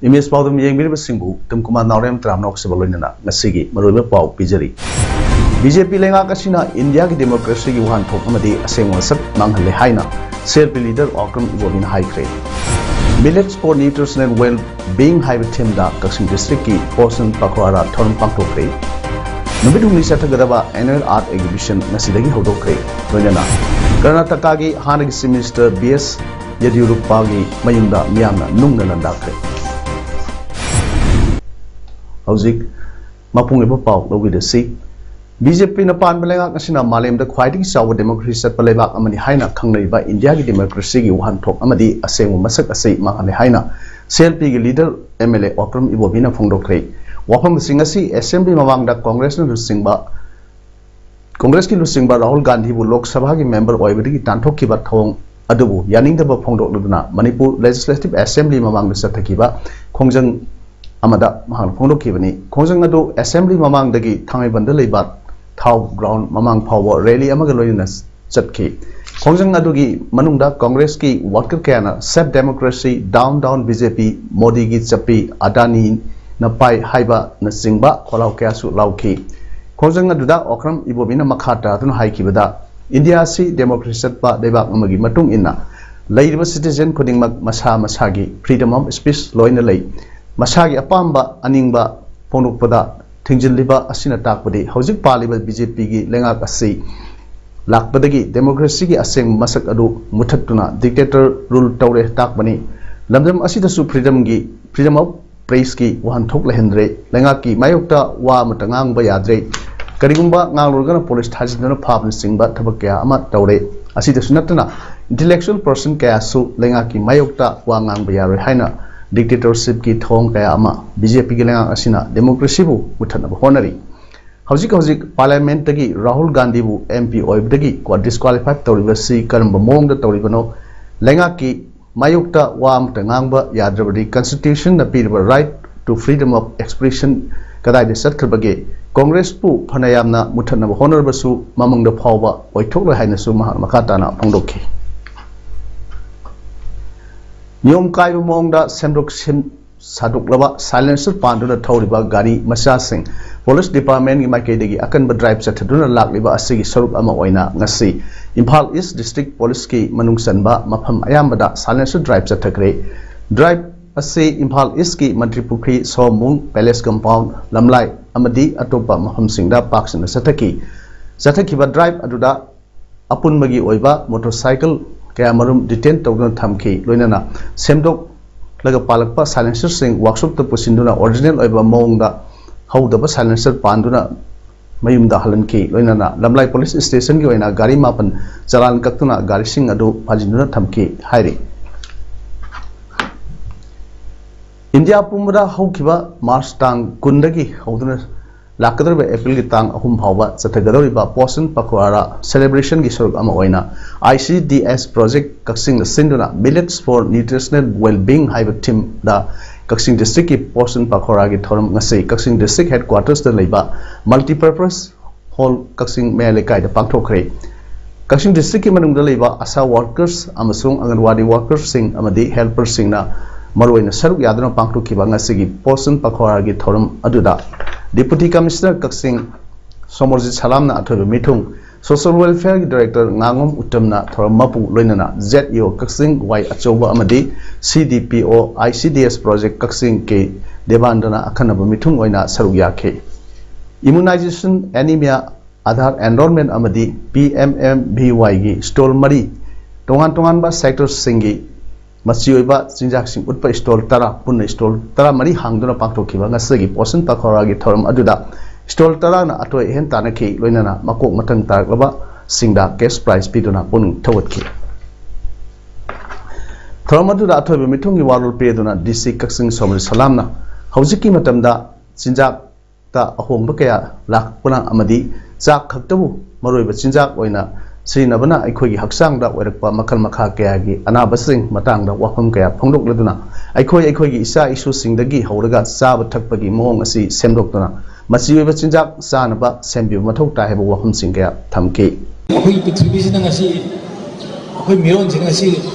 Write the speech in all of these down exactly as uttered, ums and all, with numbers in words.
Image ꯄꯥꯎꯗꯝ ꯌꯦꯡꯕꯤꯔꯤꯕꯁꯤꯡꯕꯨ ꯇꯨꯝꯀꯨꯃꯥꯔ ꯅꯥꯎꯔꯦꯝ ꯇꯔꯥꯝꯅ ꯑꯣꯛꯆꯕ ꯂꯣꯏꯅꯅ ꯉꯁꯤꯒꯤ ꯃꯔꯨꯑꯣꯏꯕ ꯄꯥꯎ ꯄꯤꯖꯔꯤ꯫ ꯕꯤ ꯖꯦ ꯄꯤ ꯂꯩꯉꯥꯛ ꯑꯁꯤꯅ ꯏꯟꯗꯤꯌꯥꯒꯤ ꯗꯦꯃꯣꯀ꯭ꯔꯦꯁꯤꯒꯤ ꯋꯥꯍꯟꯊꯣꯛ ꯑꯃꯗꯤ ꯑꯁꯦꯡꯕ ꯃꯁꯛ ꯃꯥꯡꯍꯜꯂꯦ ꯍꯥꯏꯅ C L P leader Okram ꯏꯕꯣꯕꯤꯅ ꯍꯥꯏꯈ꯭ꯔꯦ꯫ Millets for Nutritional Well Being ꯍꯥꯏꯕ ꯊꯤꯝꯗ ꯀꯛꯆꯤꯡ ꯗꯤꯁꯇ꯭ꯔꯤꯛꯀꯤ ꯄꯣꯁꯟ ꯄꯈ꯭ꯋꯥꯔꯥ ꯊꯧꯔꯝ ꯄꯥꯡꯊꯣꯛꯈ꯭ꯔꯦ꯫ ꯅꯨꯃꯤꯠ ꯍꯨꯝꯅꯤ ꯆꯠꯊꯒꯗꯕ annual art exhibition ꯉꯁꯤꯗꯒꯤ ꯍꯧꯗꯣꯛꯈ꯭ꯔꯦ꯫ ꯂꯣꯏꯅꯅ ꯀꯔꯅꯥꯇꯀꯥꯒꯤ ꯍꯥꯟꯅꯒꯤ Chief Minister ꯕꯤ ꯑꯦꯁ ꯌꯦꯗꯤꯌꯨꯔꯞꯄꯥꯒꯤ ꯃꯌꯨꯝꯗ ꯃꯤꯌꯥꯝꯅ ꯅꯨꯡꯅ ꯂꯥꯟꯗꯥꯈ꯭ꯔꯦ꯫ ꯍꯧꯖꯤꯛ ꯃꯄꯨꯡ ꯑꯣꯏꯕ ꯄꯥꯎ ꯂꯧꯕꯤꯔꯁꯤ꯫ ꯕꯤ ꯖꯦ ꯄꯤꯅ ꯄꯥꯟꯕ ꯂꯩꯉꯥꯛ ꯑꯁꯤꯅ ꯃꯥꯂꯦꯝꯗ ꯈ꯭ꯋꯥꯏꯗꯒꯤ ꯆꯥꯎꯕ ꯗꯦꯃꯣꯀ꯭ꯔꯦꯁꯤ ꯆꯠꯄ ꯂꯩꯕꯥꯛ ꯑꯃꯅꯤ ꯍꯥꯏꯅ ꯈꯪꯅꯔꯤꯕ ꯏꯟꯗꯤꯌꯥꯒꯤ ꯗꯦꯃꯣꯀ꯭ꯔꯦꯁꯤꯒꯤ ꯋꯥꯍꯟꯊꯣꯛ ꯑꯃꯗꯤ ꯑꯁꯦꯡꯕ ꯃꯁꯛ ꯑꯁꯤ ꯃꯥꯡꯍꯜꯂꯦ ꯍꯥꯏꯅ ꯁꯤ ꯑꯦꯜ ꯄꯤꯒꯤ leader M L A Okram ꯏꯕꯣꯕꯤꯅ ꯐꯣꯡꯗꯣꯛꯈ꯭ꯔꯦ꯫ ꯋꯥꯐꯝꯁꯤꯡ ꯑꯁꯤ ꯑꯦꯁꯦꯝꯕ꯭ꯂꯤ ꯃꯃꯥꯡꯗ ꯀꯣꯡꯒ꯭ꯔꯦꯁꯅ ꯂꯨꯆꯤꯡꯕ ꯀꯣꯡꯒ꯭ꯔꯦꯁꯀꯤ ꯂꯨꯆꯤꯡꯕ ꯔꯥꯍꯨꯜ ꯒꯥꯟꯙꯤꯕꯨ ꯂꯣꯛ ꯁꯚꯥꯒꯤ ꯃꯦꯝꯕꯔ ꯑꯣꯏꯕꯗꯒꯤ ꯇꯥꯟꯊꯣꯛꯈꯤꯕ ꯊꯧꯑꯣꯡ ꯑꯗꯨꯕꯨ ꯌꯥꯅꯤꯡꯗꯕ ꯐꯣꯡꯗꯣꯛꯂꯗꯨꯅ ꯃꯅꯤꯄꯨꯔ ꯂꯦꯖꯤꯁꯂꯦꯇꯤꯚ ꯑꯦꯁꯦꯝꯕ꯭ꯂꯤ ꯃꯃꯥꯡꯗ ꯆꯠꯊꯈꯤꯕ ꯈꯣꯡꯖꯪ ꯑꯃꯗ ꯃꯍꯥꯛꯅ ꯐꯣꯡꯗꯣꯛꯈꯤꯕꯅꯤ꯫ ꯈꯣꯡꯖꯪ ꯑꯗꯨ ꯑꯦꯁꯦꯝꯕ꯭ꯂꯤ ꯃꯃꯥꯡꯗꯒꯤ ꯊꯥꯡꯃꯩꯕꯟꯗ ꯂꯩꯕ ꯊꯥꯎ ꯒ꯭ꯔꯥꯎꯟ ꯃꯃꯥꯡ ꯐꯥꯎꯕ ꯔꯦꯂꯤ ꯑꯃꯒ ꯂꯣꯏꯅꯅ ꯆꯠꯈꯤ꯫ ꯈꯣꯡꯖꯪ ꯑꯗꯨꯒꯤ ꯃꯅꯨꯡꯗ ꯀꯣꯡꯒ꯭ꯔꯦꯁꯀꯤ ꯋꯥꯔꯀꯔ ꯀꯌꯥꯅ "Save Democracy, Down Down B J P, ꯃꯣꯗꯤꯒꯤ ꯆꯞꯄꯤ ꯑꯗꯥꯅꯤꯅ ꯄꯥꯏ" ꯍꯥꯏꯕꯅꯆꯤꯡꯕ ꯈꯣꯜꯂꯥꯎ ꯀꯌꯥꯁꯨ ꯂꯥꯎꯈꯤ꯫ ꯈꯣꯡꯖꯪ ꯑꯗꯨꯗ ꯑꯣꯀ꯭ꯔꯝ ꯏꯕꯣꯕꯤꯅ ꯃꯈꯥ ꯇꯥꯗꯨꯅ ꯍꯥꯏꯈꯤꯕꯗ, ꯏꯟꯗꯤꯌꯥ ꯑꯁꯤ ꯗꯦꯃꯣꯀ꯭ꯔꯦꯁꯤ ꯆꯠꯄ ꯂꯩꯕꯥꯛ ꯑꯃꯒꯤ ꯃꯇꯨꯡ ꯏꯟꯅ ꯂꯩꯔꯤꯕ ꯁꯤꯇꯤꯖꯦꯟ ꯈꯨꯗꯤꯡꯃꯛ ꯃꯁꯥ ꯃꯁꯥꯒꯤ freedom of speech ꯂꯣꯏꯅ ꯂꯩ꯫ ꯃꯁꯥꯒꯤ ꯑꯄꯥꯝꯕ ꯑꯅꯤꯡꯕ ꯐꯣꯡꯗꯣꯛꯄꯗ ꯊꯤꯡꯖꯤꯜꯂꯤꯕ ꯑꯁꯤꯅ ꯇꯥꯛꯄꯗꯤ ꯍꯧꯖꯤꯛ ꯄꯥꯜꯂꯤꯕ ꯕꯤ ꯖꯦ ꯄꯤꯒꯤ ꯂꯩꯉꯥꯛ ꯑꯁꯤ ꯂꯥꯛꯄꯗꯒꯤ ꯗꯦꯃꯣꯀ꯭ꯔꯦꯁꯤꯒꯤ ꯑꯁꯦꯡꯕ ꯃꯁꯛ ꯑꯗꯨ ꯃꯨꯊꯠꯇꯨꯅ dictator rule ꯇꯧꯔꯦ ꯇꯥꯛꯄꯅꯤ꯫ ꯂꯝꯗꯝ ꯑꯁꯤꯗꯁꯨ freedomꯒꯤ, freedom of pressꯀꯤ ꯋꯥꯍꯟꯊꯣꯛ ꯂꯩꯍꯟꯗ꯭ꯔꯦ꯫ ꯂꯩꯉꯥꯛꯀꯤ ꯃꯥꯌꯣꯛꯇ ꯋꯥ ꯑꯃꯠꯇ ꯉꯥꯡꯕ ꯌꯥꯗ꯭ꯔꯦ꯫ ꯀꯔꯤꯒꯨꯝꯕ ꯉꯥꯡꯂꯨꯔꯒꯅ ꯄꯨꯂꯤꯁ ꯊꯥꯖꯤꯟꯗꯨꯅ ꯐꯥꯕꯅꯆꯤꯡꯕ ꯊꯕꯛ ꯀꯌꯥ ꯑꯃ ꯇꯧꯔꯦ꯫ ꯑꯁꯤꯗꯁꯨ ꯅꯠꯇꯅ Intellectual person ꯀꯌꯥꯁꯨ ꯂꯩꯉꯥꯛꯀꯤ ꯃꯥꯌꯣꯛꯇ ꯋꯥ ꯉꯥꯡꯕ ꯌꯥꯔꯣꯏ ꯍꯥꯏꯅ dictatorshipꯀꯤ ꯊꯧꯑꯣꯡ ꯀꯌꯥ ꯑꯃ BJPꯒꯤ ꯂꯩꯉꯥꯛ ꯑꯁꯤꯅ democracyꯕꯨ ꯃꯨꯠꯊꯠꯅꯕ ꯍꯣꯠꯅꯔꯤ꯫ ꯍꯧꯖꯤꯛ ꯍꯧꯖꯤꯛ parliamentꯇꯒꯤ ꯔꯥꯍꯨꯜ ꯒꯥꯟꯙꯤꯕꯨ MP ꯑꯣꯏꯕꯗꯒꯤ disqualify ꯇꯧꯔꯤꯕꯁꯤ ꯀꯔꯝꯕ ꯃꯑꯣꯡꯗ ꯇꯧꯔꯤꯕꯅꯣ? ꯂꯩꯉꯥꯛꯀꯤ ꯃꯥꯌꯣꯛꯇ ꯋꯥ ꯑꯃꯇ ꯉꯥꯡꯕ ꯌꯥꯗ꯭ꯔꯕꯗꯤ constitutionꯅ ꯄꯤꯔꯤꯕ right to freedom of expression ꯀꯗꯥꯏꯗ ꯆꯠꯈ꯭ꯔꯕꯒꯦ? ꯀꯣꯡꯒ꯭ꯔꯦꯁꯄꯨ ꯐꯅ ꯌꯥꯝꯅ ꯃꯨꯠꯊꯠꯅꯕ ꯍꯣꯠꯅꯔꯕꯁꯨ ꯃꯃꯪꯗ ꯐꯥꯎꯕ ꯑꯣꯏꯊꯣꯛꯂꯣꯏ ꯍꯥꯏꯅꯁꯨ ꯃꯍꯥꯛꯅ ꯃꯈꯥ ꯇꯥꯅ ꯐꯣꯡꯗꯣꯛꯈꯤ꯫ ꯅꯤꯌꯣꯝ ꯀꯥꯏꯕ ꯃꯑꯣꯡꯗ ꯁꯦꯝꯗꯣꯛ ꯁꯦꯝ ꯁꯥꯗꯣꯛꯂꯕ silencer ꯄꯥꯟꯗꯨꯅ ꯊꯧꯔꯤꯕ ꯒꯥꯔꯤ ꯃꯆꯥꯁꯤꯡ ꯄꯨꯂꯤꯁ departmentꯀꯤ ꯃꯥꯏꯀꯩꯗꯒꯤ ꯑꯀꯟꯕ drive ꯆꯠꯊꯗꯨꯅ ꯂꯥꯛꯂꯤꯕ ꯑꯁꯤꯒꯤ ꯁꯔꯨꯛ ꯑꯃ ꯑꯣꯏꯅ ꯉꯁꯤ ꯏꯝꯐꯥꯜ East District Policeꯀꯤ ꯃꯅꯨꯡ ꯆꯟꯕ ꯃꯐꯝ ꯑꯌꯥꯝꯕꯗ silencer drive ꯆꯠꯊꯈ꯭ꯔꯦ꯫ Drive ꯑꯁꯤ ꯏꯝꯐꯥꯜ Eastꯀꯤ ꯃꯟꯇ꯭ꯔꯤ ꯄꯨꯈ꯭ꯔꯤ, ꯁꯑꯣꯝꯕꯨꯡ, Palace Compound, ꯂꯝꯂꯥꯏ ꯑꯃꯗꯤ ꯑꯇꯣꯞꯄ ꯃꯐꯝꯁꯤꯡꯗ ꯄꯥꯛ ꯁꯟꯅ ꯆꯠꯊꯈꯤ꯫ ꯆꯠꯊꯈꯤꯕ drive ꯑꯗꯨꯗ ꯑꯄꯨꯟꯕꯒꯤ ꯑꯣꯏꯕ motorcycle ꯀꯌꯥ ꯃꯔꯨꯝ detain ꯇꯧꯗꯨꯅ ꯊꯝꯈꯤ꯫ ꯂꯣꯏꯅꯅ ꯁꯦꯝꯗꯣꯛꯂꯒ ꯄꯥꯜꯂꯛꯄ silencerꯁꯤꯡ workshopꯇ ꯄꯨꯁꯤꯟꯗꯨꯅ original ꯑꯣꯏꯕ ꯃꯑꯣꯡꯗ ꯍꯧꯗꯕ silencer ꯄꯥꯟꯗꯨꯅ ꯃꯌꯨꯝꯗ ꯍꯜꯍꯟꯈꯤ꯫ ꯂꯣꯏꯅꯅ ꯂꯝꯂꯥꯏ police stationꯒꯤ ꯑꯣꯏꯅ ꯒꯥꯔꯤ ꯃꯥꯄꯟ ꯆꯂꯥꯟ ꯀꯛꯇꯨꯅ ꯒꯥꯔꯤꯁꯤꯡ ꯑꯗꯨ ꯐꯥꯖꯤꯟꯗꯨꯅ ꯊꯝꯈꯤ ꯍꯥꯏꯔꯤ꯫ ꯏꯟꯗꯤꯌꯥ ꯄꯨꯝꯕꯗ ꯍꯧꯈꯤꯕ ꯃꯥꯔꯆ ꯇꯥꯡ ꯀꯨꯟꯗꯒꯤ ꯍꯧꯗꯨꯅ ꯂꯥꯛꯀꯗꯧꯔꯤꯕ ꯑꯦꯄ꯭ꯔꯤꯜꯒꯤ ꯇꯥꯡ ꯑꯍꯨꯝ ꯐꯥꯎꯕ ꯆꯠꯊꯒꯗꯧꯔꯤꯕ Poshan Pakhwada celebrationꯒꯤ ꯁꯔꯨꯛ ꯑꯃ ꯑꯣꯏꯅ ICDS Project ꯀꯛꯆꯤꯡꯅ ꯁꯤꯟꯗꯨꯅ Millets for Nutritional Well-being ꯍꯥꯏꯕ themeꯗ ꯀꯛꯆꯤꯡ districtꯀꯤ Poshan Pakhwadaꯒꯤ ꯊꯧꯔꯝ ꯉꯁꯤ ꯀꯛꯆꯤꯡ district headquartersꯇ ꯂꯩꯕ multipurpose hall ꯀꯛꯆꯤꯡ ꯃꯌꯥꯏ ꯂꯩꯀꯥꯏꯗ ꯄꯥꯡꯊꯣꯛꯈ꯭ꯔꯦ꯫ ꯀꯛꯆꯤꯡ districtꯀꯤ ꯃꯅꯨꯡꯗ ꯂꯩꯕ ASHA workers ꯑꯃꯁꯨꯡ ꯑꯪꯒꯟꯋꯥꯗꯤ workersꯁꯤꯡ ꯑꯃꯗꯤ helperꯁꯤꯡꯅ ꯃꯔꯨꯑꯣꯏꯅ ꯁꯔꯨꯛ ꯌꯥꯗꯨꯅ ꯄꯥꯡꯊꯣꯛꯈꯤꯕ ꯉꯁꯤꯒꯤ Poshan Pakhwadaꯒꯤ ꯊꯧꯔꯝ ꯑꯗꯨꯗ Deputy Commissioner ꯀꯛꯆꯤꯡ ꯁꯣꯃꯣꯔꯖꯤꯠ ꯁꯂꯥꯝꯅ ꯑꯊꯣꯏꯕ ꯃꯤꯊꯨꯡ, Social Welfareꯒꯤ Director ꯉꯥꯉꯣꯝ ꯎꯠꯇꯝꯅ ꯊꯧꯔꯝ ꯃꯄꯨ, ꯂꯣꯏꯅꯅ ZEO ꯀꯛꯆꯤꯡ ꯋꯥꯏ ꯑꯆꯧꯕ ꯑꯃꯗꯤ CDPO ICDS Project ꯀꯛꯆꯤꯡ ꯀꯦ ꯗꯦꯕꯥꯟꯗꯅ ꯑꯈꯟꯅꯕ ꯃꯤꯊꯨꯡ ꯑꯣꯏꯅ ꯁꯔꯨꯛ ꯌꯥꯈꯤ꯫ Immunization, anemia, Aadhaar enrollment ꯑꯃꯗꯤ PMMVYꯒꯤ stall ꯃꯔꯤ, ꯇꯣꯉꯥꯟ ꯇꯣꯉꯥꯟꯕ sectorꯁꯤꯡꯒꯤ ꯃꯆꯤ ꯑꯣꯏꯕ ꯆꯤꯟꯖꯥꯛꯁꯤꯡ ꯎꯠꯄ stall ꯇꯔꯥ, ꯄꯨꯟꯅ stall ꯇꯔꯥꯃꯔꯤ ꯍꯥꯡꯗꯨꯅ ꯄꯥꯡꯊꯣꯛꯈꯤꯕ ꯉꯁꯤꯒꯤ Poshan Pakhwadaꯒꯤ ꯊꯧꯔꯝ ꯑꯗꯨꯗ stall ꯇꯔꯥꯅ ꯑꯇꯣꯏ ꯑꯍꯦꯟ ꯇꯥꯟꯅꯈꯤ꯫ ꯂꯣꯏꯅꯅ ꯃꯀꯣꯛ ꯃꯊꯪ ꯇꯥꯔꯛꯂꯕꯁꯤꯡꯗ cash prize ꯄꯤꯗꯨꯅ ꯄꯨꯛꯅꯤꯡ ꯊꯧꯒꯠꯈꯤ꯫ ꯊꯧꯔꯝ ꯑꯗꯨꯗ ꯑꯊꯣꯏꯕ ꯃꯤꯊꯨꯡꯒꯤ ꯋꯥꯔꯣꯜ ꯄꯤꯗꯨꯅ ꯗꯤ ꯁꯤ ꯀꯛꯆꯤꯡ ꯁꯣꯃꯔ ꯁꯂꯥꯝꯅ ꯍꯧꯖꯤꯛꯀꯤ ꯃꯇꯝꯗ ꯆꯤꯟꯖꯥꯛꯇ ꯑꯍꯣꯡꯕ ꯀꯌꯥ ꯂꯥꯛꯄꯅ ꯑꯃꯗꯤ ꯆꯥꯛ ꯈꯛꯇꯕꯨ ꯃꯔꯨꯑꯣꯏꯕ ꯆꯤꯟꯖꯥꯛ ꯑꯣꯏꯅ ꯁꯤꯖꯤꯟꯅꯕꯅ ꯑꯩꯈꯣꯏꯒꯤ ꯍꯛꯆꯥꯡꯗ ꯑꯣꯏꯔꯛꯄ ꯃꯈꯜ ꯃꯈꯥ ꯀꯌꯥꯒꯤ ꯑꯅꯥꯕꯁꯤꯡ ꯃꯇꯥꯡꯗ ꯋꯥꯐꯝ ꯀꯌꯥ ꯐꯣꯡꯗꯣꯛꯂꯗꯨꯅ ꯑꯩꯈꯣꯏ ꯑꯩꯈꯣꯏꯒꯤ ꯏꯆꯥ ꯏꯁꯨꯁꯤꯡꯗꯒꯤ ꯍꯧꯔꯒ ꯆꯥꯕ ꯊꯛꯄꯒꯤ ꯃꯑꯣꯡ ꯑꯁꯤ ꯁꯦꯝꯗꯣꯛꯇꯨꯅ ꯃꯆꯤ ꯑꯣꯏꯕ ꯆꯤꯟꯖꯥꯛ ꯆꯥꯅꯕ ꯁꯦꯝꯕꯤꯕ ꯃꯊꯧ ꯇꯥꯏ ꯍꯥꯏꯕ ꯋꯥꯐꯝꯁꯤꯡ ꯀꯌꯥ ꯊꯝꯈꯤ꯫ ꯑꯩꯈꯣꯏꯒꯤ ꯄ꯭ꯔꯤꯊꯤꯕꯤꯁꯤꯅ ꯉꯁꯤ ꯑꯩꯈꯣꯏ ꯃꯤꯔꯣꯟꯁꯤꯅ ꯉꯁꯤ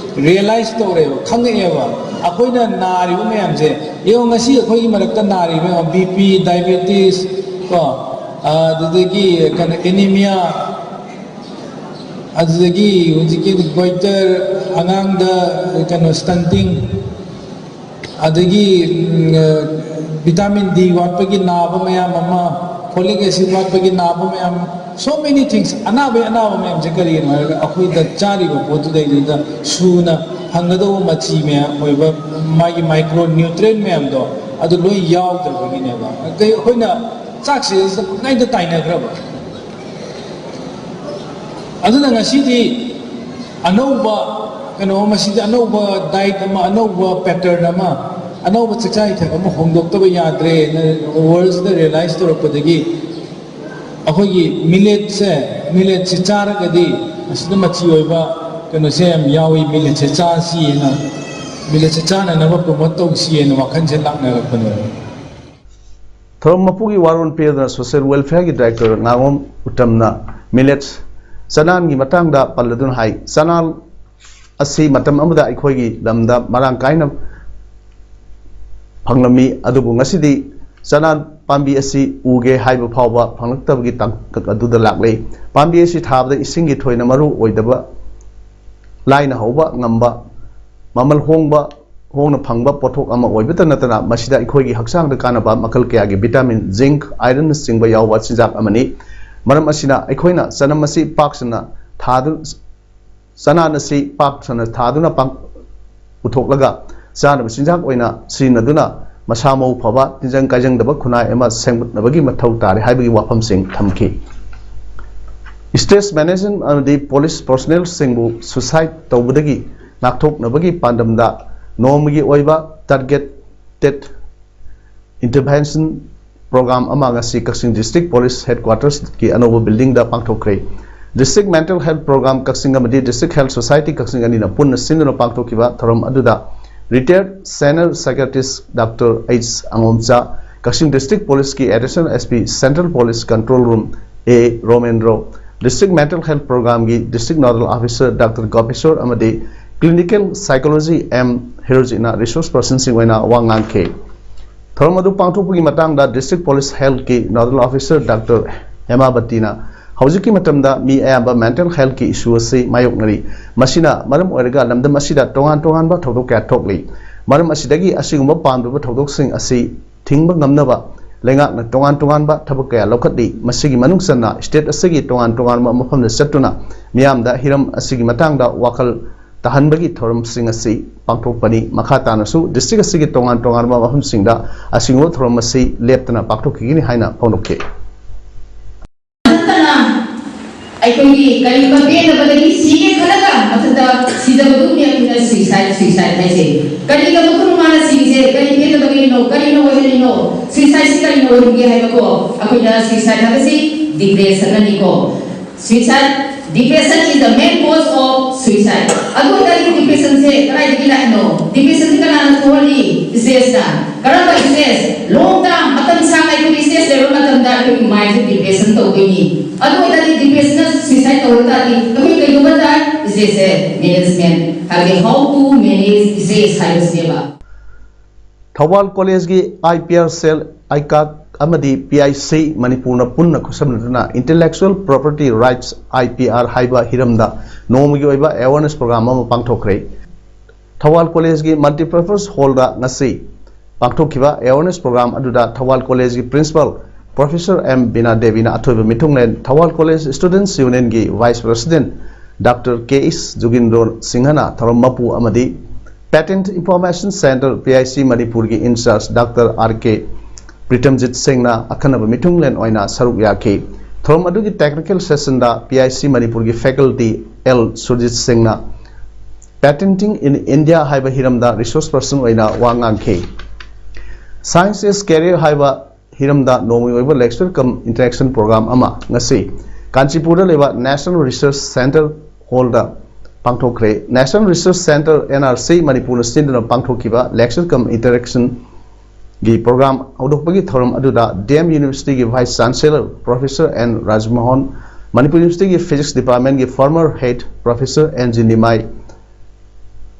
ꯔꯤꯌꯦꯂꯥꯏꯁ ꯇꯧꯔꯦꯕ, ꯈꯪꯉꯛꯑꯦꯕ꯫ ꯑꯩꯈꯣꯏꯅ ꯅꯥꯔꯤꯕ ꯃꯌꯥꯝꯁꯦ ꯌꯦꯡꯉꯣ, ꯉꯁꯤ ꯑꯩꯈꯣꯏꯒꯤ ꯃꯔꯛꯇ ꯅꯥꯔꯤꯕ ꯃꯌꯥꯝ, ꯕꯤ ꯄꯤ, ꯗꯥꯏꯕꯦꯇꯤꯁ ꯀꯣ, ꯑꯗꯨꯗꯒꯤ ꯀꯩꯅꯣ ꯑꯦꯅꯤꯃꯤꯌꯥ, ꯑꯗꯨꯗꯒꯤ ꯍꯧꯖꯤꯛꯀꯤ ꯒꯣꯏꯇꯔ, ꯑꯉꯥꯡꯗ ꯀꯩꯅꯣ ꯁ꯭ꯇꯟꯇꯤꯡ, ꯑꯗꯒꯤ ꯚꯤꯇꯥꯃꯤꯟ ꯗꯤ ꯋꯥꯠꯄꯒꯤ ꯅꯥꯕ ꯃꯌꯥꯝ ꯑꯃ, ꯐꯣꯂꯤꯛ ꯑꯦꯁꯤꯗ ꯋꯥꯠꯄꯒꯤ ꯅꯥꯕ ꯃꯌꯥꯝ, so many things, ꯑꯅꯥꯕꯒꯤ ꯑꯅꯥꯕ ꯃꯌꯥꯝꯁꯦ ꯀꯔꯤꯒꯤꯅꯣ ꯍꯥꯏꯔꯒ ꯑꯩꯈꯣꯏꯗ ꯆꯥꯔꯤꯕ ꯄꯣꯠꯇꯨꯗꯩꯗꯨꯗ ꯁꯨꯅ ꯐꯪꯒꯗꯧꯕ ꯃꯆꯤ ꯃꯌꯥꯝ ꯑꯣꯏꯕ ꯃꯥꯒꯤ ꯃꯥꯏꯀ꯭ꯔꯣ ꯅ꯭ꯌꯨꯇ꯭ꯔꯦꯟ ꯃꯌꯥꯝꯗꯣ ꯑꯗꯨ ꯂꯣꯏ ꯌꯥꯎꯗ꯭ꯔꯕꯒꯤꯅꯦꯕ꯫ ꯑꯩꯈꯣꯏꯅ ꯆꯥꯛꯁꯦ ꯇꯪꯈꯥꯏꯗ ꯇꯥꯏꯅꯈ꯭ꯔꯕ꯫ ꯑꯗꯨꯅ ꯉꯁꯤꯗꯤ ꯑꯅꯧꯕ ꯀꯩꯅꯣ, ꯃꯁꯤꯗꯤ ꯑꯅꯧꯕ ꯗꯥꯏꯠ ꯑꯃ, ꯑꯅꯧꯕ ꯄꯦꯇꯔꯟ ꯑꯃ, ꯑꯅꯧꯕ ꯆꯥꯛꯆꯥ ꯏꯊꯛ ꯑꯃ ꯍꯣꯡꯗꯣꯛꯇꯕ ꯌꯥꯗ꯭ꯔꯦ꯫ ꯋꯥꯔꯜꯁꯤꯗ ꯔꯤꯌꯦꯂꯥꯏꯁ ꯇꯧꯔꯛꯄꯗꯒꯤ ꯑꯩꯈꯣꯏꯒꯤ ꯃꯤꯂꯦꯠꯁꯦ, ꯃꯤꯂꯦꯠꯁꯦ ꯆꯥꯔꯒꯗꯤ ꯑꯁꯤꯗ ꯃꯆꯤ ꯑꯣꯏꯕ ꯀꯩꯅꯣꯁꯦ ꯌꯥꯝ ꯌꯥꯎꯏ, ꯃꯤꯂꯦꯠꯁꯦ ꯆꯥꯁꯤꯅ, ꯃꯤꯂꯦꯠꯁꯦ ꯆꯥꯅꯅꯕ ꯄ꯭ꯔꯣꯃꯣꯠ ꯇꯧꯁꯤꯅ ꯋꯥꯈꯜꯁꯦ ꯂꯥꯛꯅꯔꯛꯄꯅꯦꯕ꯫ ꯊꯧꯔꯝ ꯃꯄꯨꯒꯤ ꯋꯥꯔꯣꯜ ꯄꯤꯔꯗꯨꯅ ꯁꯣꯁꯤꯌꯦꯜ ꯋꯦꯜꯐꯤꯌꯔꯒꯤ ꯗꯥꯏꯔꯦꯛꯇꯔ ꯉꯥꯉꯣꯝ ꯎꯇꯝꯅ ꯃꯤꯂꯦꯠꯁ ꯆꯅꯥꯟꯒꯤ ꯃꯇꯥꯡꯗ ꯄꯜꯂꯗꯨꯅ ꯍꯥꯏ, ꯆꯅꯥꯟ ꯑꯁꯤ ꯃꯇꯝ ꯑꯃꯗ ꯑꯩꯈꯣꯏꯒꯤ ꯂꯝꯗ ꯃꯔꯥꯡ ꯀꯥꯏꯅ ꯐꯪꯂꯝꯃꯤ, ꯑꯗꯨꯕꯨ ꯉꯁꯤꯗꯤ ꯆꯅꯥꯟ ꯄꯥꯝꯕꯤ ꯑꯁꯤ ꯎꯒꯦ ꯍꯥꯏꯕ ꯐꯥꯎꯕ ꯐꯪꯂꯛꯇꯕꯒꯤ ꯇꯥꯡꯀꯛ ꯑꯗꯨꯗ ꯂꯥꯛꯂꯦ꯫ ꯄꯥꯝꯕꯤ ꯑꯁꯤ ꯊꯥꯕꯗ ꯏꯁꯤꯡꯒꯤ ꯊꯣꯏꯅ ꯃꯔꯨ ꯑꯣꯏꯗꯕ, ꯂꯥꯏꯅ ꯍꯧꯕ ꯉꯝꯕ, ꯃꯃꯜ ꯍꯣꯡꯕ, ꯍꯣꯡꯅ ꯐꯪꯕ ꯄꯣꯠꯊꯣꯛ ꯑꯃ ꯑꯣꯏꯕꯇ ꯅꯠꯇꯅ ꯃꯁꯤꯗ ꯑꯩꯈꯣꯏꯒꯤ ꯍꯛꯆꯥꯡꯗ ꯀꯥꯟꯅꯕ ꯃꯈꯜ ꯀꯌꯥꯒꯤ ꯚꯤꯇꯥꯃꯤꯟ, ꯖꯤꯡꯛ, ꯑꯥꯏꯔꯟꯅꯆꯤꯡꯕ ꯌꯥꯎꯕ ꯆꯤꯟꯖꯥꯛ ꯑꯃꯅꯤ꯫ ꯃꯔꯝ ꯑꯁꯤꯅ ꯑꯩꯈꯣꯏꯅ ꯆꯅꯝ ꯑꯁꯤ ꯄꯥꯛ ꯁꯟꯅ ꯊꯥꯗꯨ-, ꯆꯅꯥꯟ ꯑꯁꯤ ꯄꯥꯛ ꯁꯟꯅ ꯊꯥꯗꯨꯅ ꯄꯥꯡ-, ꯄꯨꯊꯣꯛꯂꯒ ꯆꯥꯅꯕ ꯆꯤꯟꯖꯥꯛ ꯑꯣꯏꯅ ꯁꯤꯖꯤꯟꯅꯗꯨꯅ ꯃꯁꯥ ꯃꯎ ꯐꯕ, ꯇꯤꯟꯖꯪ ꯀꯥꯏꯖꯪꯗꯕ ꯈꯨꯟꯅꯥꯏ ꯑꯃ ꯁꯦꯝꯒꯠꯅꯕꯒꯤ ꯃꯊꯧ ꯇꯥꯔꯦ ꯍꯥꯏꯕꯒꯤ ꯋꯥꯐꯝꯁꯤꯡ ꯊꯝꯈꯤ꯫ ꯁ꯭ꯇꯦꯖ ꯃꯦꯅꯦꯖꯃꯦꯟꯠ ꯑꯃꯗꯤ ꯄꯣꯂꯤꯁ ꯄꯔꯁꯣꯅꯦꯜꯁꯤꯡꯕꯨ ꯁꯨꯁꯥꯏꯗ ꯇꯧꯕꯗꯒꯤ ꯉꯥꯛꯊꯣꯛꯅꯕꯒꯤ ꯄꯥꯟꯗꯝꯗ ꯅꯣꯡꯃꯒꯤ ꯑꯣꯏꯕ targeted intervention program ꯑꯃ ꯉꯁꯤ ꯀꯛꯆꯤꯡ District Police Headquartersꯀꯤ ꯑꯅꯧꯕ buildingꯗ ꯄꯥꯡꯊꯣꯛꯈ꯭ꯔꯦ꯫ District Mental Health Program ꯀꯛꯆꯤꯡ ꯑꯃꯗꯤ District Health Society ꯀꯛꯆꯤꯡ ꯑꯅꯤꯅ ꯄꯨꯟꯅ ꯁꯤꯟꯗꯨꯅ ꯄꯥꯡꯊꯣꯛꯈꯤꯕ ꯊꯧꯔꯝ ꯑꯗꯨꯗ retired senior psychiatrist Doctor H ꯑꯉꯣꯝꯆꯥ, Kakching District Policeꯀꯤ Additional S P Central Police Control Room A ꯔꯣꯃꯦꯟꯗ꯭ꯔꯣ, District Mental Health Programꯒꯤ District Nodal Officer Doctor ꯒꯣꯄꯦꯁꯣꯔ ꯑꯃꯗꯤ Clinical Psychology M ꯍꯤꯔꯣꯖꯤꯠꯅ resource personꯁꯤꯡ ꯑꯣꯏꯅ ꯋꯥ ꯉꯥꯡꯈꯤ꯫ ꯊꯧꯔꯝ ꯑꯗꯨ ꯄꯥꯡꯊꯣꯛꯄꯒꯤ ꯃꯇꯥꯡꯗ District Police Healthꯀꯤ Nodal Officer Doctor ꯍꯦꯃꯥꯕꯇꯤꯅ ꯍꯧꯖꯤꯛꯀꯤ ꯃꯇꯝꯗ ꯃꯤ ꯑꯌꯥꯝꯕ mental healthꯀꯤ issue ꯑꯁꯤ ꯃꯥꯌꯣꯛꯅꯔꯤ꯫ ꯃꯁꯤꯅ ꯃꯔꯝ ꯑꯣꯏꯔꯒ ꯂꯝꯗꯝ ꯑꯁꯤꯗ ꯇꯣꯉꯥꯟ ꯇꯣꯉꯥꯟꯕ ꯊꯧꯗꯣꯛ ꯀꯌꯥ ꯊꯣꯛꯂꯤ꯫ ꯃꯔꯝ ꯑꯁꯤꯗꯒꯤ ꯑꯁꯤꯒꯨꯝꯕ ꯄꯥꯝꯗꯕ ꯊꯧꯗꯣꯛꯁꯤꯡ ꯑꯁꯤ ꯊꯤꯡꯕ ꯉꯝꯅꯕ ꯂꯩꯉꯥꯛꯅ ꯇꯣꯉꯥꯟ ꯇꯣꯉꯥꯟꯕ ꯊꯕꯛ ꯀꯌꯥ ꯂꯧꯈꯠꯂꯤ꯫ ꯃꯁꯤꯒꯤ ꯃꯅꯨꯡ ꯆꯟꯅ state ꯑꯁꯤꯒꯤ ꯇꯣꯉꯥꯟ ꯇꯣꯉꯥꯟꯕ ꯃꯐꯝꯗ ꯆꯠꯇꯨꯅ ꯃꯤꯌꯥꯝꯗ ꯍꯤꯔꯝ ꯑꯁꯤꯒꯤ ꯃꯇꯥꯡꯗ ꯋꯥꯈꯜ ꯇꯥꯍꯟꯕꯒꯤ ꯊꯧꯔꯝꯁꯤꯡ ꯑꯁꯤ ꯄꯥꯡꯊꯣꯛꯄꯅꯤ꯫ ꯃꯈꯥ ꯇꯥꯅꯁꯨ district ꯑꯁꯤꯒꯤ ꯇꯣꯉꯥꯟ ꯇꯣꯉꯥꯟꯕ ꯃꯐꯝꯁꯤꯡꯗ ꯑꯁꯤꯒꯨꯝꯕ ꯊꯧꯔꯝ ꯑꯁꯤ ꯂꯦꯞꯇꯅ ꯄꯥꯡꯊꯣꯛꯈꯤꯒꯅꯤ ꯍꯥꯏꯅ ꯐꯣꯡꯗꯣꯛꯈꯤ꯫ ꯅꯠꯇꯅ ꯑꯩꯈꯣꯏꯒꯤ ꯀꯔꯤꯒꯨꯝꯕ ꯄꯦꯟꯗꯕꯗꯒꯤ ꯁꯤꯒꯦ ꯈꯜꯂꯒ ꯃꯊꯟꯇ ꯁꯤꯖꯕꯗꯨꯕꯨꯅꯤ ꯑꯩꯈꯣꯏꯅ suicide suicide ꯍꯥꯏꯁꯦ꯫ ꯀꯔꯤꯒꯤꯗꯃꯛꯇꯅꯣ ꯃꯥꯅ ꯁꯤꯔꯤꯁꯦ? ꯀꯔꯤ ꯄꯦꯟꯗꯕꯒꯤꯅꯣ? ꯀꯔꯤꯅ ꯑꯣꯏꯍꯜꯂꯤꯅꯣ? Suicideꯁꯤ ꯀꯔꯤꯅ ꯑꯣꯏꯍꯟꯒꯦ ꯍꯥꯏꯕꯀꯣ, ꯑꯩꯈꯣꯏꯅ suicide ꯍꯥꯏꯕꯁꯤ depressionꯅꯅꯤꯀꯣ꯫ Suicide, depression is the main cause of suicide. ꯑꯗꯨ ꯑꯣꯏꯇꯥꯔꯗꯤ depressionꯁꯦ ꯀꯗꯥꯏꯗꯒꯤ ꯂꯥꯛꯏꯅꯣ? Depressionꯁꯦ ꯀꯅꯥꯅ ꯊꯣꯛꯍꯜꯂꯤ? Stressꯅ꯫ ꯀꯔꯝꯕ stress? Long term, ꯃꯇꯝ ꯁꯥꯡꯅ ꯑꯩꯈꯣꯏꯒꯤ stress ꯂꯩꯕ ꯃꯇꯝꯗ ꯑꯩꯈꯣꯏꯒꯤ mindꯁꯦ depression ꯇꯧꯗꯣꯏꯅꯤ꯫ ꯑꯗꯨ ꯑꯣꯏꯇꯥꯔꯗꯤ depressionꯅ suicide ꯇꯧꯔ ꯇꯥꯔꯗꯤ ꯑꯩꯈꯣꯏ ꯀꯩꯗꯧꯕ ꯇꯥꯏ? Stressꯁꯦ management, ꯍꯥꯏꯕꯗꯤ how to manage stress ꯍꯥꯏꯕꯁꯤꯅꯦꯕ꯫ Thoubal Collegeꯀꯤ IPR cell, ICAC ꯑꯃꯗꯤ PIC ꯃꯅꯤꯄꯨꯔꯅ ꯄꯨꯟꯅ ꯈꯨꯠꯁꯝꯅꯗꯨꯅ Intellectual Property Rights, IPR ꯍꯥꯏꯕ ꯍꯤꯔꯝꯗ ꯅꯣꯡꯃꯒꯤ ꯑꯣꯏꯕ awareness program ꯑꯃ ꯄꯥꯡꯊꯣꯛꯈ꯭ꯔꯦ꯫ ꯊꯧꯕꯥꯜ Collegeꯀꯤ Multipurpose Hallꯗ ꯉꯁꯤ ꯄꯥꯡꯊꯣꯛꯈꯤꯕ awareness program ꯑꯗꯨꯗ ꯊꯧꯕꯥꯜ Collegeꯀꯤ Principal Professor M ꯕꯤꯅꯥ ꯗꯦꯕꯤꯅ ꯑꯊꯣꯏꯕ ꯃꯤꯊꯨꯡꯂꯦꯟ, Thoubal College Students Unionꯒꯤ Vice President Doctor K S ꯖꯨꯒꯤꯟꯗ꯭ꯔꯣ ꯁꯤꯡꯍꯅ ꯊꯧꯔꯝ ꯃꯄꯨ ꯑꯃꯗꯤ Patent Information Centre, PIC ꯃꯅꯤꯄꯨꯔꯒꯤ in-charge Doctor R K ꯄ꯭ꯔꯤꯇꯝꯖꯤꯠ ꯁꯤꯡꯅ ꯑꯈꯟꯅꯕ ꯃꯤꯊꯨꯡꯂꯦꯟ ꯑꯣꯏꯅ ꯁꯔꯨꯛ ꯌꯥꯈꯤ꯫ ꯊꯧꯔꯝ ꯑꯗꯨꯒꯤ technical sessionꯗ PIC ꯃꯅꯤꯄꯨꯔꯒꯤ faculty L ꯁꯨꯔꯖꯤꯠ ꯁꯤꯡꯅ Patenting in India ꯍꯥꯏꯕ ꯍꯤꯔꯝꯗ resource person ꯑꯣꯏꯅ ꯋꯥ ꯉꯥꯡꯈꯤ꯫ Science is Career ꯍꯥꯏꯕ ꯍꯤꯔꯝꯗ ꯅꯣꯡꯃꯒꯤ ꯑꯣꯏꯕ lecture cum interaction program ꯑꯃ ꯉꯁꯤ ꯀꯥꯟꯆꯤꯄꯨꯔꯗ ꯂꯩꯕ National Research Centre hall ꯗ ꯄꯥꯡꯊꯣꯛꯈ꯭ꯔꯦ꯫ National Research Centre, N R C, ꯃꯅꯤꯄꯨꯔꯅ ꯁꯤꯟꯗꯨꯅ ꯄꯥꯡꯊꯣꯛꯈꯤꯕ lecture cum interaction ꯒꯤ program ꯍꯧꯗꯣꯛꯄꯒꯤ ꯊꯧꯔꯝ ꯑꯗꯨꯗ D M University ꯒꯤ Vice Chancellor Professor N Rajmohan, Manipur University ꯒꯤ Physics Department ꯀꯤ former head Professor N G Nimai,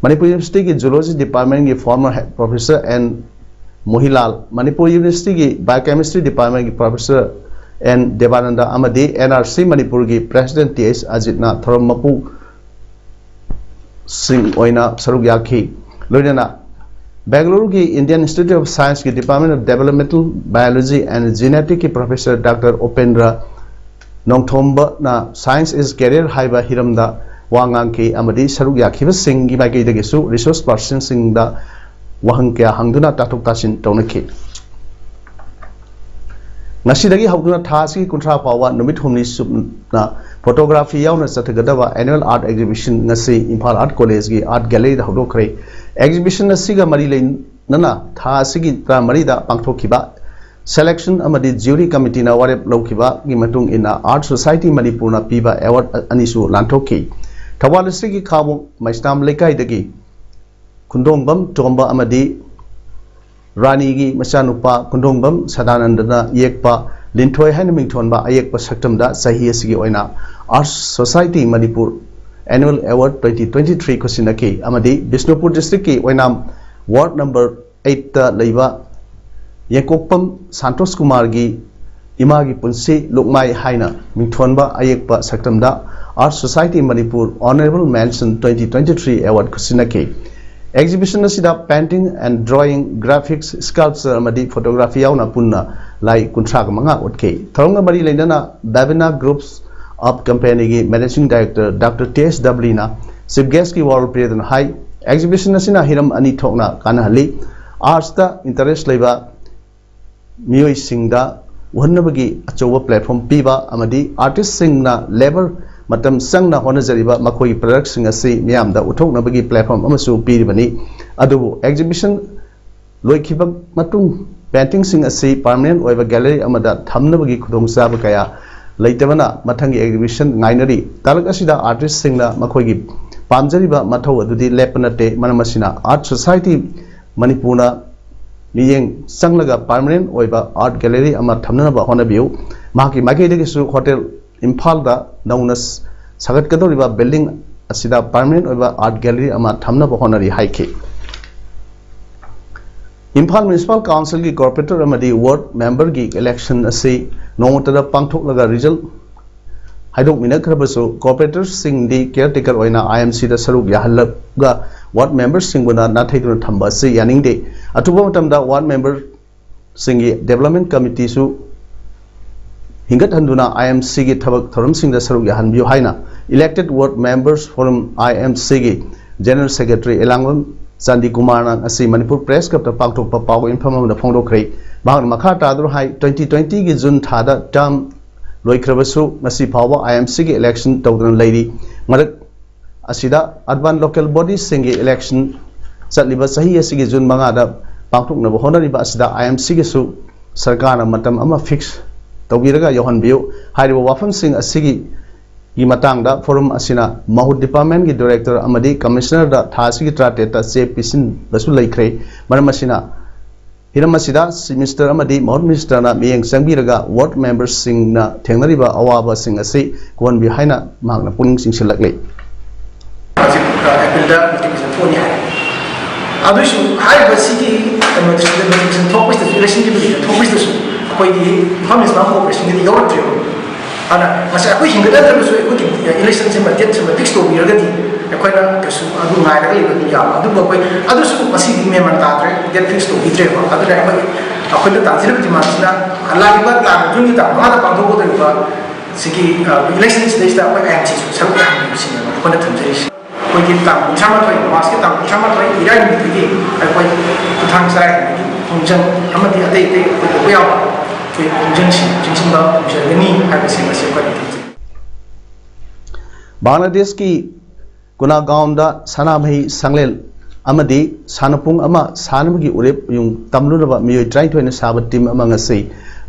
Manipur University ꯒꯤ Zoology Department ꯀꯤ former head Professor N Mohilal, Manipur University ꯒꯤ Biochemistry Department ꯀꯤ Professor N Devananda ꯑꯃꯗꯤ N R C ꯃꯅꯤꯄꯨꯔꯒꯤ President T H Ajit ꯅ ꯊꯧꯔꯝ ꯃꯄꯨ ꯁꯤꯡ ꯑꯣꯏꯅ ꯁꯔꯨꯛ ꯌꯥꯈꯤ꯫ ꯂꯣꯏꯅꯅ ꯕꯦꯡꯒꯂꯨꯔꯨꯒꯤ Indian Institute of Science ꯀꯤ Department of Developmental Biology and Genetic ꯀꯤ Professor Doctor Upendra ꯅꯣꯡꯊꯣꯝꯕꯅ Science is Career ꯍꯥꯏꯕ ꯍꯤꯔꯝꯗ ꯋꯥ ꯉꯥꯡꯈꯤ ꯑꯃꯗꯤ ꯁꯔꯨꯛ ꯌꯥꯈꯤꯕꯁꯤꯡꯒꯤ ꯃꯥꯏꯀꯩꯗꯒꯤꯁꯨ resource person ꯁꯤꯡꯗ ꯋꯥꯍꯪ ꯀꯌꯥ ꯍꯪꯗꯨꯅ ꯇꯥꯊꯣꯛ ꯇꯥꯁꯤꯟ ꯇꯧꯅꯈꯤ꯫ ꯉꯁꯤꯗꯒꯤ ꯍꯧꯗꯨꯅ ꯊꯥ ꯑꯁꯤꯒꯤ ꯀꯨꯟꯊ꯭ꯔꯥ ꯐꯥꯎꯕ ꯅꯨꯃꯤꯠ ꯍꯨꯝꯅꯤ ꯆꯨꯞꯅ photography ꯌꯥꯎꯅ ꯆꯠꯊꯒꯗꯕ annual art exhibition ꯉꯁꯤ ꯏꯝꯐꯥꯜ Art College ꯀꯤ Art Gallery ꯗ ꯍꯧꯗꯣꯛꯈ꯭ꯔꯦ꯫ Exhibition ꯑꯁꯤꯒ ꯃꯔꯤ ꯂꯩꯅꯅ ꯊꯥ ꯑꯁꯤꯒꯤ ꯇꯔꯥꯃꯔꯤꯗ ꯄꯥꯡꯊꯣꯛꯈꯤꯕ selection ꯑꯃꯗꯤ jury committee ꯅ ꯋꯥꯔꯦꯞ ꯂꯧꯈꯤꯕꯒꯤ ꯃꯇꯨꯡ ꯏꯟꯅ Art Society ꯃꯅꯤꯄꯨꯔꯅ ꯄꯤꯕ award ꯑꯅꯤꯁꯨ ꯂꯥꯟꯊꯣꯛꯈꯤ꯫ ꯊꯧꯕꯥꯜ district ꯀꯤ ꯈꯥꯉꯕꯣꯛ ꯃꯩꯁꯅꯥꯝ ꯂꯩꯀꯥꯏꯗꯒꯤ ꯈꯨꯟꯗꯣꯡꯕꯝ ꯇꯣꯝꯕ ꯑꯃꯗꯤ ꯔꯥꯅꯤꯒꯤ ꯃꯆꯥꯅꯨꯄꯥ ꯈꯨꯟꯗꯣꯡꯕꯝ ꯁꯗꯥꯅꯟꯗꯅ ꯌꯦꯛꯄ ꯂꯤꯟꯊꯣꯏ ꯍꯥꯏꯅ ꯃꯤꯡꯊꯣꯟꯕ ꯑꯌꯦꯛꯄ ꯁꯛꯇꯝꯗ ꯆꯍꯤ ꯑꯁꯤꯒꯤ ꯑꯣꯏꯅ Art Society Manipur annual award twenty twenty three ꯈꯨꯠꯁꯤꯟꯅꯈꯤ ꯑꯃꯗꯤ ꯕꯤꯁꯅꯨꯄꯨꯔ district ꯀꯤ ꯑꯣꯏꯅꯥꯝ ward number eight ꯇ ꯂꯩꯕ ꯌꯦꯡꯀꯣꯛꯄꯝ ꯁꯥꯟꯇꯣꯁ ꯀꯨꯃꯥꯔꯒꯤ ꯏꯃꯥꯒꯤ ꯄꯨꯟꯁꯤ ꯂꯨꯛꯃꯥꯏ ꯍꯥꯏꯅ ꯃꯤꯡꯊꯣꯟꯕ ꯑꯌꯦꯛꯄ ꯁꯛꯇꯝꯗ Art Society Manipur honourable mention twenty twenty three award ꯈꯨꯠꯁꯤꯟꯅꯈꯤ꯫ Exhibition ꯑꯁꯤꯗ painting and drawing, graphics, sculpture ꯑꯃꯗꯤ photography ꯌꯥꯎꯅ ꯄꯨꯟꯅ ꯂꯥꯏ ꯀꯨꯟꯊ꯭ꯔꯥꯒ ꯃꯉꯥ ꯎꯠꯈꯤ꯫ ꯊꯧꯔꯝꯒ ꯃꯔꯤ ꯂꯩꯅꯅ Babina Groups of Company ꯒꯤ Managing Director Doctor T H W ꯅ Chief Guest ꯀꯤ ꯋꯥꯔꯣꯜ ꯄꯤꯔꯗꯨꯅ ꯍꯥꯏ, exhibition ꯑꯁꯤꯅ ꯍꯤꯔꯝ ꯑꯅꯤ ꯊꯣꯛꯅ ꯀꯥꯟꯅꯍꯜꯂꯤ꯫ Arts ꯇ interest ꯂꯩꯕ ꯃꯤꯑꯣꯏꯁꯤꯡꯗ ꯎꯍꯟꯅꯕꯒꯤ ꯑꯆꯧꯕ platform ꯄꯤꯕ ꯑꯃꯗꯤ artist ꯁꯤꯡꯅ labour ꯃꯇꯝ ꯆꯪꯅ ꯍꯣꯠꯅꯖꯔꯤꯕ ꯃꯈꯣꯏꯒꯤ ꯄ꯭ꯔꯗꯛꯁꯤꯡ ꯑꯁꯤ ꯃꯤꯌꯥꯝꯗ ꯎꯠꯊꯣꯛꯅꯕꯒꯤ ꯄ꯭ꯂꯦꯠꯐꯣꯝ ꯑꯃꯁꯨ ꯄꯤꯔꯤꯕꯅꯤ꯫ ꯑꯗꯨꯕꯨ ꯑꯦꯛꯖꯤꯕꯤꯁꯟ ꯂꯣꯏꯈꯤꯕ ꯃꯇꯨꯡ ꯄꯦꯟꯇꯤꯡꯁꯤꯡ ꯑꯁꯤ ꯄꯥꯔꯃꯅꯦꯟ ꯑꯣꯏꯕ ꯒꯦꯂꯔꯤ ꯑꯃꯗ ꯊꯝꯅꯕꯒꯤ ꯈꯨꯗꯣꯡꯆꯥꯕ ꯀꯌꯥ ꯂꯩꯇꯕꯅ ꯃꯊꯪꯒꯤ ꯑꯦꯛꯖꯤꯕꯤꯁꯟ ꯉꯥꯏꯅꯔꯤ꯫ ꯇꯥꯂꯛ ꯑꯁꯤꯗ ꯑꯥꯔꯇꯤꯁꯁꯤꯡꯅ ꯃꯈꯣꯏꯒꯤ ꯄꯥꯝꯖꯔꯤꯕ ꯃꯊꯧ ꯑꯗꯨꯗꯤ ꯂꯦꯞꯄ ꯅꯠꯇꯦ꯫ ꯃꯔꯝ ꯑꯁꯤꯅ ꯑꯥꯔꯠ ꯁꯣꯁꯥꯏꯇꯤ ꯃꯅꯤꯄꯨꯔꯅ ꯃꯤꯠꯌꯦꯡ ꯆꯪꯂꯒ ꯄꯥꯔꯃꯅꯦꯟ ꯑꯣꯏꯕ ꯑꯥꯔꯠ ꯒꯦꯂꯔꯤ ꯑꯃ ꯊꯝꯅꯅꯕ ꯍꯣꯠꯅꯕꯤꯌꯨ꯫ ꯃꯍꯥꯛꯀꯤ ꯃꯥꯏꯀꯩꯗꯒꯤꯁꯨ ꯍꯣꯇꯦꯜ ꯏꯝꯐꯥꯜꯗ ꯅꯧꯅ ꯁꯥꯒꯠꯀꯗꯧꯔꯤꯕ ꯕꯤꯜꯗꯤꯡ ꯑꯁꯤꯗ ꯄꯥꯔꯃꯅꯦꯟ ꯑꯣꯏꯕ ꯑꯥꯔꯠ ꯒꯦꯂꯔꯤ ꯑꯃ ꯊꯝꯅꯕ ꯍꯣꯠꯅꯔꯤ ꯍꯥꯏꯈꯤ꯫ ꯏꯝꯐꯥꯜ ꯃ꯭ꯌꯨꯅꯤꯁꯤꯄꯥꯜ ꯀꯥꯎꯟꯁꯤꯜꯒꯤ ꯀꯣꯔꯄꯣꯔꯦꯇꯔ ꯑꯃꯗꯤ ꯋꯥꯔꯗ ꯃꯦꯝꯕꯔꯒꯤ ꯏꯂꯦꯛꯁꯟ ꯑꯁꯤ ꯅꯣꯡꯃꯇꯗ ꯄꯥꯡꯊꯣꯛꯂꯒ ꯔꯤꯖꯜ ꯍꯥꯏꯗꯣꯛꯃꯤꯟꯅꯈ꯭ꯔꯕꯁꯨ, ꯀꯣꯔꯄꯣꯔꯦꯇꯔꯁꯤꯡꯗꯤ ꯀꯤꯌꯔꯇꯦꯀꯔ ꯑꯣꯏꯅ ꯑꯥꯏ ꯑꯦꯝ ꯁꯤꯗ ꯁꯔꯨꯛ ꯌꯥꯍꯜꯂꯒ ꯋꯥꯔꯗ ꯃꯦꯝꯕꯔꯁꯤꯡꯕꯨꯅ ꯅꯥꯊꯩꯗꯨꯅ ꯊꯝꯕ ꯑꯁꯤ ꯌꯥꯅꯤꯡꯗꯦ꯫ ꯑꯊꯨꯕ ꯃꯇꯝꯗ ꯋꯥꯔꯗ ꯃꯦꯝꯕꯔꯁꯤꯡꯒꯤ ꯗꯤꯕꯦꯂꯞꯃꯦꯟ ꯀꯃꯤꯇꯤꯁꯨ ꯍꯤꯡꯒꯠꯍꯟꯗꯨꯅ ꯑꯥꯏ ꯑꯦꯝ ꯁꯤꯒꯤ ꯊꯕꯛ ꯊꯧꯔꯝꯁꯤꯡꯗ ꯁꯔꯨꯛ ꯌꯥꯍꯟꯕꯤꯌꯨ ꯍꯥꯏꯅ Elected Ward Members Forum, ꯑꯥꯏ ꯑꯦꯝ ꯁꯤꯒꯤ ꯖꯦꯅꯔꯦꯜ ꯁꯦꯀ꯭ꯔꯦꯇꯔꯤ ꯏꯂꯥꯡꯕꯝ ꯆꯥꯟꯗꯤ ꯀꯨꯃꯥꯔꯅ ꯉꯁꯤ ꯃꯅꯤꯄꯨꯔ ꯄ꯭ꯔꯦꯁ ꯀ꯭ꯂꯕꯇ ꯄꯥꯡꯊꯣꯛꯄ ꯄꯥꯎ ꯏꯟꯐꯝ ꯑꯃꯗ ꯐꯣꯡꯗꯣꯛꯈ꯭ꯔꯦ꯫ ꯃꯍꯥꯛꯅ ꯃꯈꯥ ꯇꯥꯗꯨꯅ ꯍꯥꯏ, ꯇ꯭ꯋꯦꯟꯇꯤ ꯇ꯭ꯋꯦꯟꯇꯤꯒꯤ ꯖꯨꯟ ꯊꯥꯗ ꯇꯔꯝ ꯂꯣꯏꯈ꯭ꯔꯕꯁꯨ ꯉꯁꯤ ꯐꯥꯎꯕ ꯑꯥꯏ ꯑꯦꯝ ꯁꯤꯒꯤ ꯏꯂꯦꯛꯁꯟ ꯇꯧꯗꯨꯅ ꯂꯩꯔꯤ꯫ ꯃꯔꯛ ꯑꯁꯤꯗ ꯑꯔꯕꯥꯟ ꯂꯣꯀꯦꯜ ꯕꯣꯗꯤꯁꯤꯡꯒꯤ ꯏꯂꯦꯛꯁꯟ ꯆꯠꯂꯤꯕ ꯆꯍꯤ ꯑꯁꯤꯒꯤ ꯖꯨꯟ ꯃꯉꯥꯗ ꯄꯥꯡꯊꯣꯛꯅꯕ ꯍꯣꯠꯅꯔꯤꯕ ꯑꯁꯤꯗ ꯑꯥꯏ ꯑꯦꯝ ꯁꯤꯒꯤꯁꯨ ꯁꯔꯀꯥꯔꯅ ꯃꯇꯝ ꯑꯃ ꯐꯤꯛꯁ ꯇꯧꯕꯤꯔꯒ ꯌꯧꯍꯟꯕꯤꯌꯨ꯫ ꯍꯥꯏꯔꯤꯕ ꯋꯥꯐꯝꯁꯤꯡ ꯑꯁꯤꯒꯤ ꯒꯤ ꯃꯇꯥꯡꯗ ꯐꯣꯔꯝ ꯑꯁꯤꯅ ꯃꯍꯨꯠ ꯗꯤꯄꯥꯔꯠꯃꯦꯟꯒꯤ ꯗꯥꯏꯔꯦꯛꯇꯔ ꯑꯃꯗꯤ ꯀꯃꯤꯁꯅꯔꯗ ꯊꯥ ꯑꯁꯤꯒꯤ ꯇꯔꯥꯇꯔꯦꯠꯇ ꯆꯦ ꯄꯤꯁꯤꯟꯕꯁꯨ ꯂꯩꯈ꯭ꯔꯦ꯫ ꯃꯔꯝ ꯑꯁꯤꯅ, ꯍꯤꯔꯝ ꯑꯁꯤꯗ ꯆꯤꯐ ꯃꯤꯅꯤꯁꯇꯔ ꯑꯃꯗꯤ ꯃꯍꯨꯠ ꯃꯤꯅꯤꯁꯇꯔꯅ ꯃꯤꯠꯌꯦꯡ ꯆꯪꯕꯤꯔꯒ ꯋꯥꯔꯗ ꯃꯦꯝꯕꯔꯁꯤꯡꯅ ꯊꯦꯡꯅꯔꯤꯕ ꯑꯋꯥꯕꯁꯤꯡ ꯑꯁꯤ ꯀꯣꯛꯍꯟꯕꯤꯌꯨ ꯍꯥꯏꯅ ꯃꯍꯥꯛꯅ ꯄꯨꯛꯅꯤꯡ ꯆꯤꯡꯁꯤꯜꯂꯛꯂꯤ꯫ ꯍꯧꯖꯤꯛ, ꯑ, ꯑꯦꯄ꯭ꯔꯤꯜꯗ ꯅꯣꯇꯤꯐꯤꯀꯦꯁꯟ ꯊꯣꯛꯑꯅꯤ ꯍꯥꯏ꯫ ꯑꯗꯨꯏꯁꯨ ꯍꯥꯏꯔꯤꯕ ꯁꯤꯒꯤ ꯀꯩꯅꯣꯁꯤꯗ, ꯅꯣꯇꯤꯐꯤꯀꯦꯁꯟ ꯊꯣꯛꯄꯁꯤꯗꯁꯨ, ꯏꯂꯦꯛꯁꯟꯒꯤ ꯅꯣꯇꯤꯐꯤꯀꯦꯁꯟ ꯊꯣꯛꯄꯁꯤꯗꯁꯨ ꯑꯩꯈꯣꯏꯒꯤ ꯏꯝꯐꯥꯜ ꯃ꯭ꯌꯨꯅꯤꯁꯤꯄꯥꯜ ꯀꯣꯔꯄꯣꯔꯦꯁꯟꯒꯤꯗꯤ ꯌꯥꯎꯔꯛꯇ꯭ꯔꯦꯕ꯫ ꯑꯗꯨꯅ ꯉꯁꯥꯏ ꯑꯩꯈꯣꯏ ꯍꯤꯡꯒꯠꯍꯟꯗ꯭ꯔꯒꯁꯨ ꯑꯩꯈꯣꯏꯒꯤ ꯏꯂꯦꯛꯁꯟꯁꯤꯃ, ꯗꯦꯠꯁꯤꯃ ꯐꯤꯛꯁ ꯇꯧꯕꯤꯔꯒꯗꯤ ꯑꯩꯈꯣꯏꯅ ꯀꯩꯁꯨ ꯑꯗꯨ ꯉꯥꯏꯔꯒ ꯂꯩꯕ ꯑꯗꯨꯝ ꯌꯥꯕ꯫ ꯑꯗꯨꯕꯨ ꯑꯩꯈꯣꯏ ꯑꯗꯨꯁꯨ ꯉꯁꯤꯗꯤ ꯃꯦꯟ ꯃꯥꯟ ꯇꯥꯗ꯭ꯔꯦ, ꯗꯦꯠ ꯐꯤꯛꯁ ꯇꯧꯕꯤꯗ꯭ꯔꯦꯕ꯫ ꯑꯗꯨꯅ ꯑꯩꯈꯣꯏ, ꯑꯩꯈꯣꯏꯅ ꯇꯥꯟꯖꯔꯤꯕ ꯗꯤꯃꯥꯟꯁꯤꯅ ꯂꯥꯛꯂꯤꯕ ꯇꯥꯡ, ꯖꯨꯟꯒꯤ ꯇꯥꯡ ꯃꯉꯥꯗ ꯄꯥꯡꯊꯣꯛꯀꯗꯧꯔꯤꯕ ꯁꯤꯒꯤ, ꯑ, ꯏꯂꯦꯛꯁꯟꯁꯤꯗꯩꯁꯤꯗ ꯑꯩꯈꯣꯏ ꯑꯥꯏ ꯑꯦꯝ ꯁꯤꯁꯨ ꯁꯔꯨꯛ ꯌꯥꯍꯟꯕꯤꯕꯁꯤꯅꯦꯕ ꯑꯩꯈꯣꯏꯅ ꯊꯝꯖꯔꯤꯁꯦ꯫ ꯑꯩꯈꯣꯏꯒꯤ ꯇꯥꯡ ꯀꯨꯟꯊ꯭ꯔꯥ ꯃꯥꯊꯣꯏ, ꯃꯥꯔꯁꯀꯤ ꯇꯥꯡ ꯀꯨꯟꯊ꯭ꯔꯥ ꯃꯥꯊꯣꯏ ꯏꯔꯥꯏ ꯅꯨꯃꯤꯠꯇꯒꯤ ꯑꯩꯈꯣꯏ ꯈꯨꯊꯥꯡ ꯆꯔꯥꯏ ꯈꯣꯡꯖꯪ ꯑꯃꯗꯤ ꯑꯇꯩ ꯑꯇꯩ ꯑꯩꯈꯣꯏ ꯇꯧꯕ ꯌꯥꯕ ꯑꯩꯈꯣꯏ ꯈꯣꯡꯖꯪꯁꯤꯡ ꯆꯪꯁꯤꯟꯕ ꯍꯧꯖꯔꯒꯅꯤ ꯍꯥꯏꯕꯁꯤꯡ ꯑꯁꯤ ꯑꯩꯈꯣꯏꯅ ꯊꯝꯖꯩ꯫ ꯕꯪꯒ꯭ꯂꯥꯗꯦꯁꯀꯤ ꯀꯨꯅꯥꯒꯥꯎꯟꯗ ꯁꯅꯥꯃꯍꯤ ꯁꯪꯂꯦꯟ ꯑꯃꯗꯤ ꯁꯥꯟꯅꯄꯨꯡ ꯑꯃ ꯁꯥꯟꯅꯕꯒꯤ ꯎꯔꯦꯞ ꯎꯌꯨꯡ ꯇꯝꯂꯨꯅꯕ ꯃꯤꯑꯣꯏ ꯇꯔꯥꯅꯤꯊꯣꯏꯅ ꯁꯥꯕ ꯇꯤꯝ ꯑꯃ ꯉꯁꯤ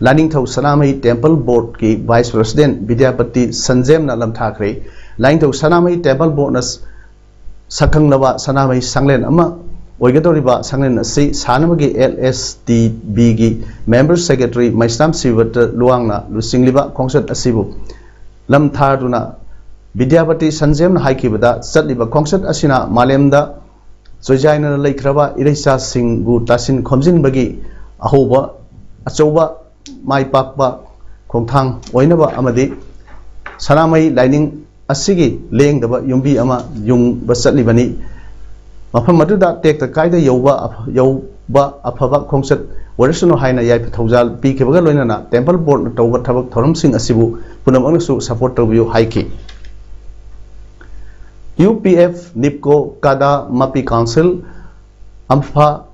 ꯂꯥꯏꯅꯤꯡꯊꯧ ꯁꯅꯥꯃꯍꯤ ꯇꯦꯝꯄꯜ ꯕꯣꯔꯗꯀꯤ ꯚꯥꯏꯁ ꯄ꯭ꯔꯁꯤꯗꯦꯟ ꯕꯤꯗ꯭ꯌꯥꯄꯇꯤ ꯁꯟꯖꯦꯝꯅ ꯂꯝꯊꯥꯈ꯭ꯔꯦ꯫ ꯂꯥꯏꯅꯤꯡꯊꯧ ꯁꯅꯥꯃꯍꯤ ꯇꯦꯝꯄꯜ ꯕꯣꯔꯗꯅ ꯁꯛꯈꯪꯂꯕ ꯁꯅꯥꯃꯍꯤ ꯁꯪꯂꯦꯟ ꯑꯃ ꯑꯣꯏꯒꯗꯧꯔꯤꯕ ꯁꯪꯂꯦꯟ ꯑꯁꯤ ꯁꯥꯟꯅꯕꯒꯤ ꯑꯦꯜ ꯑꯦꯁ ꯇꯤ ꯕꯤꯒꯤ ꯃꯦꯝꯕꯔ ꯁꯦꯀ꯭ꯔꯦꯇꯔꯤ ꯃꯩꯁꯅꯥꯝ ꯁꯤꯕꯇ ꯂꯨꯋꯥꯡꯅ ꯂꯨꯆꯤꯡꯂꯤꯕ ꯈꯣꯡꯆꯠ ꯑꯁꯤꯕꯨ ꯂꯝ ꯊꯥꯗꯨꯅ ꯕꯤꯗ꯭ꯌꯥꯄꯇꯤ ꯁꯟꯖꯦꯝꯅ ꯍꯥꯏꯈꯤꯕꯗ, ꯆꯠꯂꯤꯕ ꯈꯣꯡꯆꯠ ꯑꯁꯤꯅ ꯃꯥꯂꯦꯝꯗ ꯆꯣꯏꯖꯥꯏꯅꯅ ꯂꯩꯈ꯭ꯔꯕ ꯏꯔꯩꯆꯥꯁꯤꯡꯕꯨ ꯇꯥꯁꯤꯟ ꯈꯣꯝꯖꯤꯟꯕꯒꯤ ꯑꯍꯧꯕ ꯑꯆꯧꯕ ꯃꯥꯏ ꯄꯥꯛꯄ ꯈꯣꯡꯊꯥꯡ ꯑꯣꯏꯅꯕ ꯑꯃꯗꯤ ꯁꯅꯥꯃꯍꯤ ꯂꯥꯏꯅꯤꯡ ꯑꯁꯤꯒꯤ ꯂꯦꯡꯗꯕ ꯌꯨꯝꯕꯤ ꯑꯃ ꯌꯨꯡꯕ ꯆꯠꯂꯤꯕꯅꯤ꯫ ꯃꯐꯝ ꯑꯗꯨꯗ ꯇꯦꯛꯇ ꯀꯥꯏꯗ ꯌꯧꯕ ꯑꯐ-, ꯌꯧꯕ ꯑꯐꯕ ꯈꯣꯡꯆꯠ ꯑꯣꯏꯔꯁꯅꯨ ꯍꯥꯏꯅ ꯌꯥꯏꯐ ꯊꯧꯖꯥꯜ ꯄꯤꯈꯤꯕꯒ ꯂꯣꯏꯅꯅ ꯇꯦꯝꯄꯜ ꯕꯣꯔꯗꯅ ꯇꯧꯕ ꯊꯕꯛ ꯊꯧꯔꯝꯁꯤꯡ ꯑꯁꯤꯕꯨ ꯄꯨꯝꯅꯃꯛꯅꯁꯨ ꯁꯄꯣꯔꯠ ꯇꯧꯕꯤꯌꯨ ꯍꯥꯏꯈꯤ꯫ ꯌꯨ ꯄꯤ ꯑꯦꯐ, ꯅꯤꯞꯀꯣ, ꯀꯥꯗꯥ, ꯃꯄꯤ ꯀꯥꯎꯟꯁꯤꯜ, ꯑꯝꯐꯥ,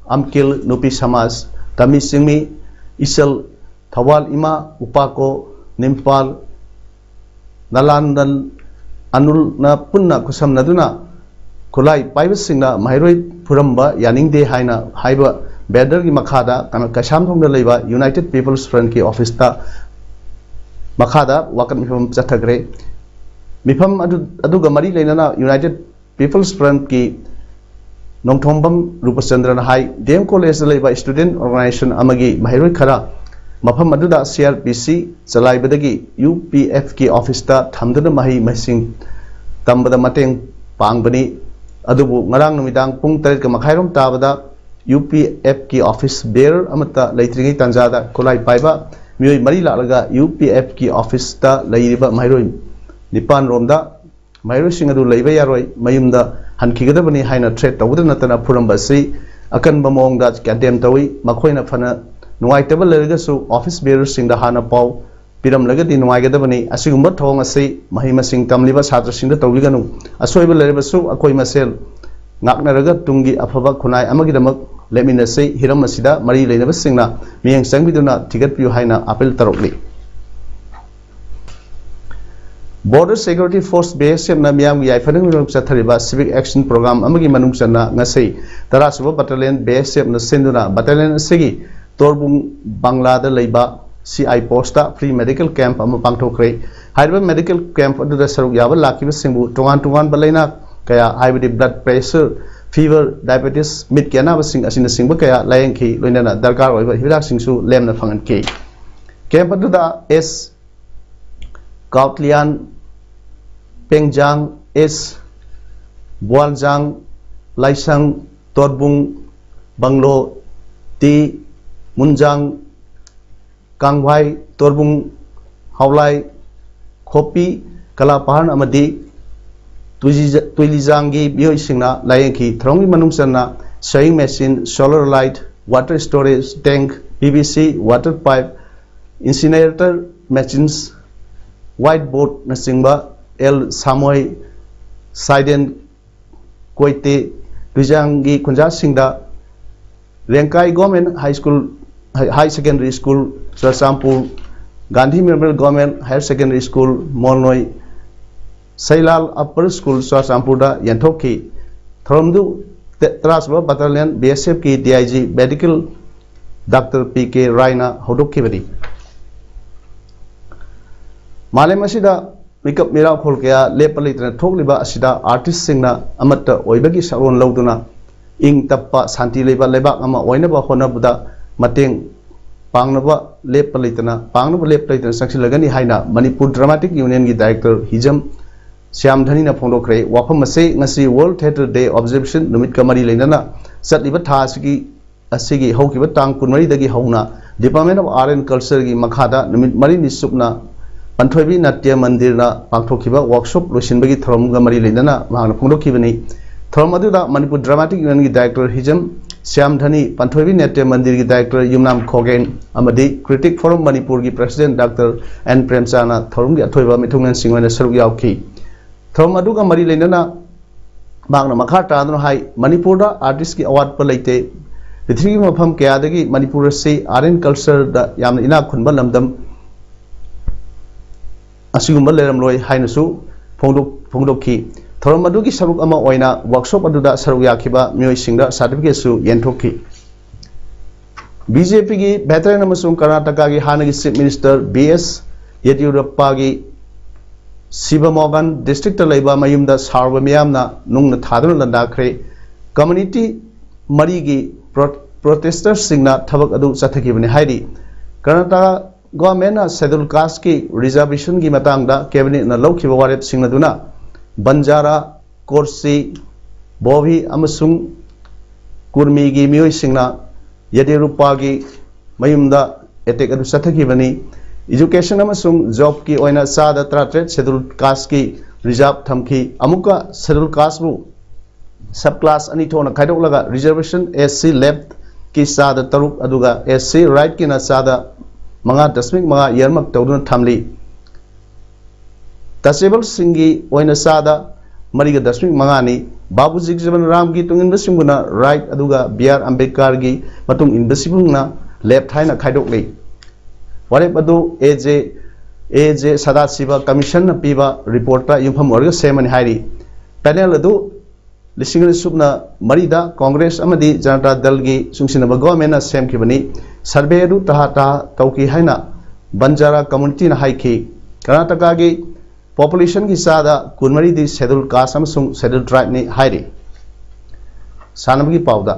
ꯑꯝꯀꯤꯜ, ꯅꯨꯄꯤ ꯁꯃꯥꯖ, ꯇꯃꯤ ꯆꯤꯡꯃꯤ, ꯏꯆꯜ, ꯊꯧꯕꯥꯜ ꯏꯃꯥ, ꯎꯄꯥꯀꯣ, ꯅꯤꯝꯄꯥꯜ, ꯅꯂꯥꯟꯗꯟ, ꯑꯅꯨꯜꯅ ꯄꯨꯟꯅ ꯈꯨꯠꯁꯝꯅꯗꯨꯅ ꯈꯨꯠꯂꯥꯏ ꯄꯥꯏꯕꯁꯤꯡꯅ ꯃꯍꯩꯔꯣꯏ ꯐꯨꯔꯝꯕ ꯌꯥꯅꯤꯡꯗꯦ ꯍꯥꯏꯅ ꯍꯥꯏꯕ ꯕꯦꯅꯔꯒꯤ ꯃꯈꯥꯗ ꯀꯩꯅꯣ ꯀꯩꯁꯥꯝꯊꯣꯡꯗ ꯂꯩꯕ ꯌꯨꯅꯥꯏꯇꯦꯗ ꯄꯤꯄꯜꯁ ꯐ꯭ꯔꯟꯠꯀꯤ ꯑꯣꯐꯤꯁꯇ ꯃꯈꯥꯗ ꯋꯥꯀꯠ ꯃꯤꯐꯝ ꯆꯠꯊꯈ꯭ꯔꯦ꯫ ꯃꯤꯐꯝ ꯑꯗꯨ, ꯑꯗꯨꯒ ꯃꯔꯤ ꯂꯩꯅꯅ ꯌꯨꯅꯥꯏꯇꯦꯗ ꯄꯤꯄꯜꯁ ꯐ꯭ꯔꯟꯠꯀꯤ ꯅꯣꯡꯊꯣꯝꯕꯝ ꯔꯨꯄꯆꯟꯗ꯭ꯔꯅ ꯍꯥꯏ, ꯗꯤ ꯑꯦꯝ ꯀꯣꯂꯦꯖꯇ ꯂꯩꯕ ꯁ꯭ꯇꯨꯗꯦꯟꯠ ꯑꯣꯔꯒꯅꯥꯏꯖꯦꯁꯟ ꯑꯃꯒꯤ ꯃꯍꯩꯔꯣꯏ ꯈꯔ ꯃꯐꯝ ꯑꯗꯨꯗ ꯁꯤ ꯑꯥꯔ ꯄꯤ ꯁꯤ ꯆꯂꯥꯏꯕꯗꯒꯤ ꯌꯨ ꯄꯤ ꯑꯦꯐꯀꯤ ꯑꯣꯐꯤꯁꯇ ꯊꯝꯗꯨꯅ ꯃꯍꯩ ꯃꯁꯤꯡ ꯇꯝꯕꯗ ꯃꯇꯦꯡ ꯄꯥꯡꯕꯅꯤ꯫ ꯑꯗꯨꯕꯨ ꯉꯔꯥꯡ ꯅꯨꯃꯤꯗꯥꯡ ꯄꯨꯡ ꯇꯔꯦꯠꯀ ꯃꯈꯥꯏꯔꯣꯝ ꯇꯥꯕꯗ ꯌꯨ ꯄꯤ ꯑꯦꯐꯀꯤ ꯑꯣꯐꯤꯁ ꯕꯦꯔꯔ ꯑꯃꯠꯇ ꯂꯩꯇ꯭ꯔꯤꯉꯩ ꯇꯥꯟꯖꯥꯗ ꯈꯨꯠꯂꯥꯏ ꯄꯥꯏꯕ ꯃꯤꯑꯣꯏ ꯃꯔꯤ ꯂꯥꯛꯂꯒ ꯌꯨ ꯄꯤ ꯑꯦꯐꯀꯤ ꯑꯣꯐꯤꯁꯇ ꯂꯩꯔꯤꯕ ꯃꯍꯩꯔꯣꯏ ꯅꯤꯄꯥꯟ ꯔꯣꯝꯗ ꯃꯍꯩꯔꯣꯏꯁꯤꯡ ꯑꯗꯨ ꯂꯩꯕ ꯌꯥꯔꯣꯏ, ꯃꯌꯨꯝꯗ ꯍꯟꯈꯤꯒꯗꯕꯅꯤ ꯍꯥꯏꯅ ꯊ꯭ꯔꯦꯠ ꯇꯧꯕꯗ ꯅꯠꯇꯅ ꯐꯨꯔꯝꯕ ꯑꯁꯤ ꯑꯀꯟꯕ ꯃꯑꯣꯡꯗ ꯀꯟꯗꯦꯝ ꯇꯧꯏ꯫ ꯃꯈꯣꯏꯅ ꯐꯅ ꯅꯨꯡꯉꯥꯏꯇꯕ ꯂꯩꯔꯒꯁꯨ ꯑꯣꯐꯤꯁ ꯕꯦꯔꯔꯁꯤꯡꯗ ꯍꯥꯟꯅ ꯄꯥꯎ ꯄꯤꯔꯝꯂꯒꯗꯤ ꯅꯨꯡꯉꯥꯏꯒꯗꯕꯅꯤ꯫ ꯑꯁꯤꯒꯨꯝꯕ ꯊꯧꯑꯣꯡ ꯑꯁꯤ ꯃꯍꯩ ꯃꯁꯤꯡ ꯇꯝꯂꯤꯕ ꯁꯥꯇ꯭ꯔꯁꯤꯡꯗ ꯇꯧꯕꯤꯒꯅꯨ꯫ ꯑꯁꯣꯏꯕ ꯂꯩꯔꯕꯁꯨ ꯑꯩꯈꯣꯏ ꯃꯁꯦꯜ ꯉꯥꯛꯅꯔꯒ ꯇꯨꯡꯒꯤ ꯑꯐꯕ ꯈꯨꯟꯅꯥꯏ ꯑꯃꯒꯤꯗꯃꯛ ꯂꯦꯞꯃꯤꯟꯅꯁꯤ꯫ ꯍꯤꯔꯝ ꯑꯁꯤꯗ ꯃꯔꯤ ꯂꯩꯅꯕꯁꯤꯡꯅ ꯃꯤꯠꯌꯦꯡ ꯆꯪꯕꯤꯗꯨꯅ ꯊꯤꯒꯠꯄꯤꯌꯨ ꯍꯥꯏꯅ appeal ꯇꯧꯔꯛꯂꯤ꯫ Border Security Force, B S F ꯅ ꯃꯤꯌꯥꯝꯒꯤ ꯌꯥꯏꯐꯅꯕꯒꯤꯗꯃꯛ ꯆꯠꯊꯔꯤꯕ Civic Action Program ꯑꯃꯒꯤ ꯃꯅꯨꯡ ꯆꯟꯅ ꯉꯁꯤ ꯇꯔꯥ ꯁꯨꯕ Battalion, B S F ꯅ ꯁꯤꯟꯗꯨꯅ battalion ꯑꯁꯤꯒꯤ ꯇꯣꯔꯕꯨꯡ ꯕꯪꯂꯥꯗ ꯂꯩꯕ C I post ꯇ free medical camp ꯑꯃ ꯄꯥꯡꯊꯣꯛꯈ꯭ꯔꯦ꯫ ꯍꯥꯏꯔꯤꯕ medical camp ꯑꯗꯨꯗ ꯁꯔꯨꯛ ꯌꯥꯕ ꯂꯥꯛꯈꯤꯕꯁꯤꯡꯕꯨ ꯇꯣꯉꯥꯟ ꯇꯣꯉꯥꯟꯕ ꯂꯩꯅꯥ ꯀꯌꯥ, ꯍꯥꯏꯕꯗꯤ blood pressure, fever, diabetes, ꯃꯤꯠꯀꯤ ꯑꯅꯥꯕꯁꯤꯡ ꯑꯁꯤꯅꯆꯤꯡꯕ ꯀꯌꯥ ꯂꯥꯌꯦꯡꯈꯤ, ꯂꯣꯏꯅꯅ ꯗꯔꯀꯥꯔ ꯑꯣꯏꯕ ꯍꯤꯗꯥꯛꯁꯤꯡꯁꯨ ꯂꯦꯝꯅ ꯐꯪꯍꯟꯈꯤ꯫ Camp ꯑꯗꯨꯗ S ꯀꯥꯎꯠꯂꯤꯌꯥꯟ, ꯄꯦꯡꯖꯥꯡ, S ꯕꯨꯋꯥꯜꯖꯥꯡ, ꯂꯥꯏꯁꯪ, ꯇꯣꯔꯕꯨꯡ, ꯕꯪꯂꯣ, T ꯃꯨꯟꯖꯥꯡ, ꯀꯥꯡꯚꯥꯏ, ꯇꯣꯔꯕꯨꯡ, ꯍꯥꯎꯂꯥꯏ, ꯈꯣꯄꯤ, ꯀꯂꯥꯄꯥꯍꯥꯔ ꯑꯃꯗꯤ ꯇꯨꯏꯂꯤꯖ-, ꯇꯨꯏꯂꯤꯖꯥꯡꯒꯤ ꯃꯤꯑꯣꯏꯁꯤꯡꯅ ꯂꯥꯌꯦꯡꯈꯤ꯫ ꯊꯧꯔꯝꯒꯤ ꯃꯅꯨꯡ ꯆꯟꯅ sewing machine, solar light, water storage tank, P V C water pipe, incinerator machines, white board ꯅꯆꯤꯡꯕ ꯑꯦꯜ ꯁꯥꯃꯣꯏ, ꯁꯥꯏꯗꯦꯟ ꯀꯣꯏꯇꯦ, ꯇꯨꯏꯖꯥꯡꯒꯤ ꯈꯨꯟꯖꯥꯁꯤꯡꯗ ꯔꯦꯡꯀꯥꯏ Government High School, High Secondary School, Churachandpur, Gandhi Memorial Government Higher Secondary School, Molnoi, Seilal Upper School, ꯆꯨꯔꯆꯥꯟꯄꯨꯔꯗ ꯌꯦꯟꯊꯣꯛꯈꯤ꯫ ꯊꯧꯔꯝꯗꯨ ꯇꯔꯥ ꯁꯨꯕ Battalion, B S F ꯀꯤ D I G Medical Doctor P K ꯔꯥꯏꯅ ꯍꯧꯗꯣꯛꯈꯤꯕꯅꯤ꯫ ꯃꯥꯂꯦꯝ ꯑꯁꯤꯗ ꯃꯤꯀꯞ ꯃꯤꯔꯥꯎꯈꯣꯜ ꯀꯌꯥ ꯂꯦꯞꯄ ꯂꯩꯇꯅ ꯊꯣꯛꯂꯤꯕ ꯑꯁꯤꯗ artist ꯁꯤꯡꯅ ꯑꯃꯠꯇ ꯑꯣꯏꯕꯒꯤ ꯁꯛꯂꯣꯟ ꯂꯧꯗꯨꯅ ꯏꯪ ꯇꯞꯄ, ꯁꯥꯟꯇꯤ ꯂꯩꯕ ꯂꯩꯕꯥꯛ ꯑꯃ ꯑꯣꯏꯅꯕ ꯍꯣꯠꯅꯕꯗ ꯃꯇꯦꯡ ꯄꯥꯡꯅꯕ ꯂꯦꯞꯄ ꯂꯩꯇꯅ, ꯄꯥꯡꯅꯕ ꯂꯦꯞꯄ ꯂꯩꯇꯅ ꯆꯪꯁꯤꯜꯂꯒꯅꯤ ꯍꯥꯏꯅ ꯃꯅꯤꯄꯨꯔ Dramatic Union ꯒꯤ Director ꯍꯤꯖꯝ ꯁ꯭ꯌꯥꯝ ꯙꯅꯤꯅ ꯐꯣꯡꯗꯣꯛꯈ꯭ꯔꯦ꯫ ꯋꯥꯐꯝ ꯑꯁꯤ ꯉꯁꯤ World Theatre Day Observation ꯅꯨꯃꯤꯠꯀ ꯃꯔꯤ ꯂꯩꯅꯅ ꯆꯠꯂꯤꯕ ꯊꯥ ꯑꯁꯤꯒꯤ ꯑꯁꯤꯒꯤ ꯍꯧꯈꯤꯕ ꯇꯥꯡ ꯀꯨꯟꯃꯔꯤꯗꯒꯤ ꯍꯧꯅ Department of Art and Culture ꯒꯤ ꯃꯈꯥꯗ ꯅꯨꯃꯤꯠ ꯃꯔꯤꯅꯤ ꯆꯨꯞꯅ ꯄꯟꯊꯣꯏꯕꯤ ꯅꯥꯇ꯭ꯌ ꯃꯟꯗꯤꯔꯅ ꯄꯥꯡꯊꯣꯛꯈꯤꯕ workshop ꯂꯣꯏꯁꯤꯟꯕꯒꯤ ꯊꯧꯔꯝꯒ ꯃꯔꯤ ꯂꯩꯅꯅ ꯃꯍꯥꯛꯅ ꯐꯣꯡꯗꯣꯛꯈꯤꯕꯅꯤ꯫ ꯊꯧꯔꯝ ꯑꯗꯨꯗ ꯃꯅꯤꯄꯨꯔ Dramatic Union ꯒꯤ Director ꯍꯤꯖꯝ ꯁ꯭ꯌꯥꯝ ꯙꯅꯤ, ꯄꯟꯊꯣꯏꯕꯤ ꯅꯥꯇ꯭ꯌ ꯃꯟꯗꯤꯔꯒꯤ Director ꯌꯨꯝꯅꯥꯝ ꯈꯣꯒꯦꯟ ꯑꯃꯗꯤ Critic Forum ꯃꯅꯤꯄꯨꯔꯒꯤ President Doctor ꯑꯦꯟ ꯄ꯭ꯔꯦꯝꯆꯥꯟꯅ ꯊꯧꯔꯝꯒꯤ ꯑꯊꯣꯏꯕ ꯃꯤꯊꯨꯡꯂꯦꯟꯁꯤꯡ ꯑꯣꯏꯅ ꯁꯔꯨꯛ ꯌꯥꯎꯈꯤ꯫ ꯊꯧꯔꯝ ꯑꯗꯨꯒ ꯃꯔꯤ ꯂꯩꯅꯅ ꯃꯍꯥꯛꯅ ꯃꯈꯥ ꯇꯥꯗꯨꯅ ꯍꯥꯏ, ꯃꯅꯤꯄꯨꯔꯗ artist ꯀꯤ ꯑꯋꯥꯠꯄ ꯂꯩꯇꯦ꯫ ꯄ꯭ꯔꯤꯊꯤꯕꯤꯒꯤ ꯃꯐꯝ ꯀꯌꯥꯗꯒꯤ ꯃꯅꯤꯄꯨꯔ ꯑꯁꯤ art and culture ꯗ ꯌꯥꯝꯅ ꯏꯅꯥꯛ ꯈꯨꯟꯕ ꯂꯝꯗꯝ ꯑꯁꯤꯒꯨꯝꯕ ꯂꯩꯔꯝꯂꯣꯏ ꯍꯥꯏꯅꯁꯨ ꯐꯣꯡꯗꯣꯛ-, ꯐꯣꯡꯗꯣꯛꯈꯤ꯫ ꯊꯧꯔꯝ ꯑꯗꯨꯒꯤ ꯁꯔꯨꯛ ꯑꯃ ꯑꯣꯏꯅ ꯋꯥꯔꯛꯁꯣꯞ ꯑꯗꯨꯗ ꯁꯔꯨꯛ ꯌꯥꯈꯤꯕ ꯃꯤꯑꯣꯏꯁꯤꯡꯗ ꯁꯥꯔꯇꯤꯐꯤꯀꯦꯠꯁꯨ ꯌꯦꯟꯊꯣꯛꯈꯤ꯫ ꯕꯤ ꯖꯦ ꯄꯤꯒꯤ ꯚꯦꯇꯔꯦꯟ ꯑꯃꯁꯨꯡ ꯀꯔꯅꯥꯇꯀꯥꯒꯤ ꯍꯥꯟꯅꯒꯤ ꯆꯤꯐ ꯃꯤꯅꯤꯁꯇꯔ ꯕꯤ ꯑꯦꯁ ꯌꯦꯗꯤꯌꯨꯔꯞꯄꯥꯒꯤ ꯁꯤꯕꯃꯣꯒꯥꯟ ꯗꯤꯁꯇ꯭ꯔꯤꯛꯇ ꯂꯩꯕ ꯃꯌꯨꯝꯗ ꯁꯥꯎꯔꯕ ꯃꯤꯌꯥꯝꯅ ꯅꯨꯡꯅ ꯊꯥꯗꯨꯅ ꯂꯥꯟꯗꯥꯈ꯭ꯔꯦ꯫ ꯀꯝꯃ꯭ꯌꯨꯅꯤꯇꯤ ꯃꯔꯤꯒꯤ ꯄ꯭ꯔꯣ-, ꯄ꯭ꯔꯣꯇꯦꯁꯇꯔꯁꯤꯡꯅ ꯊꯕꯛ ꯑꯗꯨ ꯆꯠꯊꯈꯤꯕꯅꯤ ꯍꯥꯏꯔꯤ꯫ ꯀꯔꯅꯥꯇꯀꯥ ꯒꯣꯔꯃꯦꯟꯅ ꯁꯦꯗꯨꯜ ꯀꯥꯁꯀꯤ ꯔꯤꯖꯥꯔꯕꯦꯁꯟꯒꯤ ꯃꯇꯥꯡꯗ ꯀꯦꯕꯤꯅꯦꯠꯅ ꯂꯧꯈꯤꯕ ꯋꯥꯔꯦꯞꯁꯤꯡ ꯑꯗꯨꯅ ꯕꯟꯖꯥꯔꯥ, ꯀꯣꯔꯁꯤ, ꯕꯣꯚꯤ ꯑꯃꯁꯨꯡ ꯀꯨꯔꯃꯤꯒꯤ ꯃꯤꯑꯣꯏꯁꯤꯡꯅ ꯌꯦꯗꯤꯌꯨꯔꯞꯄꯥꯒꯤ ꯃꯌꯨꯝꯗ ꯑꯦꯇꯦꯛ ꯑꯗꯨ ꯆꯠꯊꯈꯤꯕꯅꯤ꯫ ꯏꯖꯨꯀꯦꯁꯟ ꯑꯃꯁꯨꯡ ꯖꯣꯕꯀꯤ ꯑꯣꯏꯅ ꯆꯥꯗ ꯇꯔꯥꯇꯔꯦꯠ ꯁꯦꯗꯨꯜ ꯀꯥꯁꯀꯤ ꯔꯤꯖꯥꯔꯕ ꯊꯝꯈꯤ꯫ ꯑꯃꯨꯛꯀ ꯁꯦꯗꯨꯜ ꯀꯥꯁꯕꯨ ꯁꯕ ꯀ꯭ꯂꯥꯁ ꯑꯅꯤ ꯊꯣꯛꯅ ꯈꯥꯏꯗꯣꯛꯂꯒ ꯔꯤꯖꯥꯔꯕꯦꯁꯟ ꯑꯦꯁ ꯁꯤ ꯂꯦꯐꯀꯤ ꯆꯥꯗ ꯇꯔꯨꯛ ꯑꯗꯨꯒ ꯑꯦꯁ ꯁꯤ ꯔꯥꯏꯠꯀꯤꯅ ꯆꯥꯗ ꯃꯉꯥ ꯗꯁꯃꯤꯛ ꯃꯉꯥ ꯏꯌꯥꯔꯃꯥꯔꯛ ꯇꯧꯗꯨꯅ ꯊꯝꯂꯤ꯫ ꯇꯆꯦꯕꯜꯁꯤꯡꯒꯤ ꯑꯣꯏꯅ ꯆꯥꯗ ꯃꯔꯤꯒ ꯗꯁꯃꯤꯛ ꯃꯉꯥꯅꯤ꯫ ꯕꯥꯕꯨ ꯖꯒꯖꯤꯕꯟ ꯔꯥꯝꯒꯤ ꯇꯨꯡꯏꯟꯕꯁꯤꯡꯕꯨꯅ ꯔꯥꯏꯠ ꯑꯗꯨꯒ ꯕꯤ ꯑꯥꯔ ꯑꯝꯕꯦꯗꯀꯔꯒꯤ ꯃꯇꯨꯡ ꯏꯟꯕꯁꯤꯡꯕꯨꯅ ꯂꯦꯐ ꯍꯥꯏꯅ ꯈꯥꯏꯗꯣꯛꯂꯤ꯫ ꯋꯥꯔꯦꯞ ꯑꯗꯨ ꯑꯦ ꯖꯦ, ꯑꯦ ꯖꯦ ꯁꯗꯥꯁꯤꯕ ꯀꯃꯤꯁꯟꯅ ꯄꯤꯕ ꯔꯤꯄꯣꯔꯠꯇ ꯌꯨꯝꯐꯝ ꯑꯣꯏꯔꯒ ꯁꯦꯝꯕꯅꯤ ꯍꯥꯏꯔꯤ꯫ ꯄꯦꯅꯦꯜ ꯑꯗꯨ ꯂꯤꯁꯤꯡ ꯑꯅꯤ ꯁꯨꯞꯅ ꯃꯔꯤꯗ ꯀꯣꯡꯒ꯭ꯔꯦꯁ ꯑꯃꯗꯤ ꯖꯅꯇꯥ ꯗꯜꯒꯤ ꯆꯨꯡꯁꯤꯟꯅꯕ ꯒꯣꯔꯃꯦꯟꯅ ꯁꯦꯝꯈꯤꯕꯅꯤ꯫ ꯁꯔꯚꯦ ꯑꯗꯨ ꯇꯍꯥ ꯇꯍꯥ ꯇꯧꯈꯤ ꯍꯥꯏꯅ ꯕꯟꯖꯥꯔꯥ ꯀꯝꯃ꯭ꯌꯨꯅꯤꯇꯤꯅ ꯍꯥꯏꯈꯤ꯫ ꯀꯔꯅꯥꯇꯀꯥꯒꯤ ꯄꯣꯄꯨꯂꯦꯁꯟꯒꯤ ꯆꯥꯗ ꯀꯨꯟꯃꯔꯤꯗꯤ ꯁꯦꯗꯨꯜ ꯀꯥꯁ ꯑꯃꯁꯨꯡ ꯁꯦꯗꯨꯜ ꯇ꯭ꯔꯥꯏꯕꯅꯤ ꯍꯥꯏꯔꯤ꯫ ꯁꯥꯟꯅꯕꯒꯤ ꯄꯥꯎꯗ,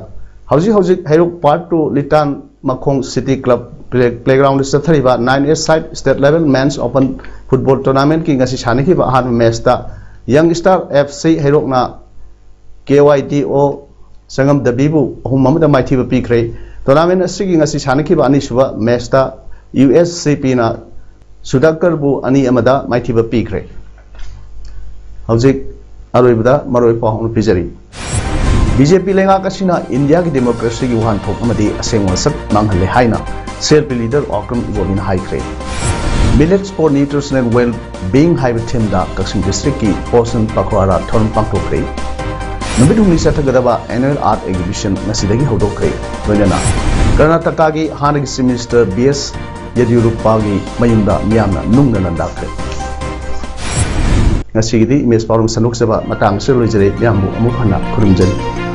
ꯍꯧꯖꯤꯛ ꯍꯧꯖꯤꯛ ꯍꯩꯔꯣꯛ part two Litan Makhong city club play-, playground ꯆꯠꯊꯔꯤꯕ nine a side state level men's open football ꯇꯣꯔꯅꯥꯃꯦꯟꯠꯀꯤ ꯉꯁꯤ ꯁꯥꯟꯅꯈꯤꯕ ꯑꯍꯥꯟꯕ ꯃꯦꯆꯇ ꯌꯪ star F C ꯍꯩꯔꯣꯛꯅ K Y ꯗꯤ ꯑꯣ ꯁꯪꯒꯝꯗꯕꯤꯕꯨ ꯑꯍꯨꯝ ꯑꯃꯗ ꯃꯥꯏꯊꯤꯕ ꯄꯤꯈ꯭ꯔꯦ꯫ ꯇꯣꯔꯅꯥꯃꯦꯟꯠ ꯑꯁꯤꯒꯤ ꯉꯁꯤ ꯁꯥꯟꯅꯈꯤꯕ ꯑꯅꯤꯁꯨꯕ ꯃꯦꯆꯇ ꯌꯨ ꯑꯦꯁ ꯁꯤ ꯄꯤꯅ ꯁꯨꯗꯥꯀꯔꯕꯨ ꯑꯅꯤ ꯑꯃꯗ ꯃꯥꯏꯊꯤꯕ ꯄꯤꯈ꯭ꯔꯦ꯫ ꯍꯧꯖꯤꯛ ꯑꯔꯣꯏꯕꯗ ꯃꯔꯨꯑꯣꯏꯕ ꯄꯥꯎ ꯑꯃ ꯄꯤꯖꯔꯤ꯫ ꯕꯤ ꯖꯦ ꯄꯤ ꯂꯩꯉꯥꯛ ꯑꯁꯤꯅ ꯏꯟꯗꯤꯌꯥꯒꯤ ꯗꯦꯃꯣꯀ꯭ꯔꯦꯁꯤꯒꯤ ꯋꯥꯍꯟꯊꯣꯛ ꯑꯃꯗꯤ ꯑꯁꯦꯡꯕ ꯃꯁꯛ ꯃꯥꯡꯍꯜꯂꯦ ꯍꯥꯏꯅ C L P leader Okram ꯏꯕꯣꯕꯤꯅ ꯍꯥꯏꯈ꯭ꯔꯦ꯫ Millets for Nutritional Well Being ꯍꯥꯏꯕ ꯊꯤꯝꯗ ꯀꯛꯆꯤꯡ ꯗꯤꯁꯇ꯭ꯔꯤꯛꯀꯤ ꯄꯣꯁꯟ ꯄꯈ꯭ꯋꯥꯔꯥ ꯊꯧꯔꯝ ꯄꯥꯡꯊꯣꯛꯈ꯭ꯔꯦ꯫ ꯅꯨꯃꯤꯠ ꯍꯨꯝꯅꯤ ꯆꯠꯊꯒꯗꯕ ꯑꯦꯅꯨꯋꯦꯜ ꯑꯥꯔꯠ ꯑꯦꯛꯖꯤꯕꯤꯁꯟ ꯉꯁꯤꯗꯒꯤ ꯍꯧꯗꯣꯛꯈ꯭ꯔꯦ꯫ ꯂꯣꯏꯅꯅ ꯀꯔꯅꯥꯇꯀꯥꯒꯤ ꯍꯥꯟꯅꯒꯤ ꯆꯤꯐ ꯃꯤꯅꯤꯁꯇꯔ ꯕꯤ ꯑꯦꯁ ꯌꯦꯗꯤꯌꯨꯔꯞꯄꯥꯒꯤ ꯃꯌꯨꯝꯗ ꯃꯤꯌꯥꯝꯅ ꯅꯨꯡꯅ ꯂꯥꯟꯗꯥꯈ꯭ꯔꯦ꯫ ꯉꯁꯤꯒꯤꯗꯤ ꯏꯃꯦꯖ ꯄꯥꯎꯔꯣꯡ ꯁꯟꯗꯣꯛꯆꯕ ꯃꯇꯥꯡ ꯑꯁꯤꯗ ꯂꯣꯏꯖꯔꯦ꯫ ꯃꯌꯥꯝꯕꯨ ꯑꯃꯨꯛ ꯍꯟꯅ ꯈꯨꯔꯨꯝꯖꯔꯤ꯫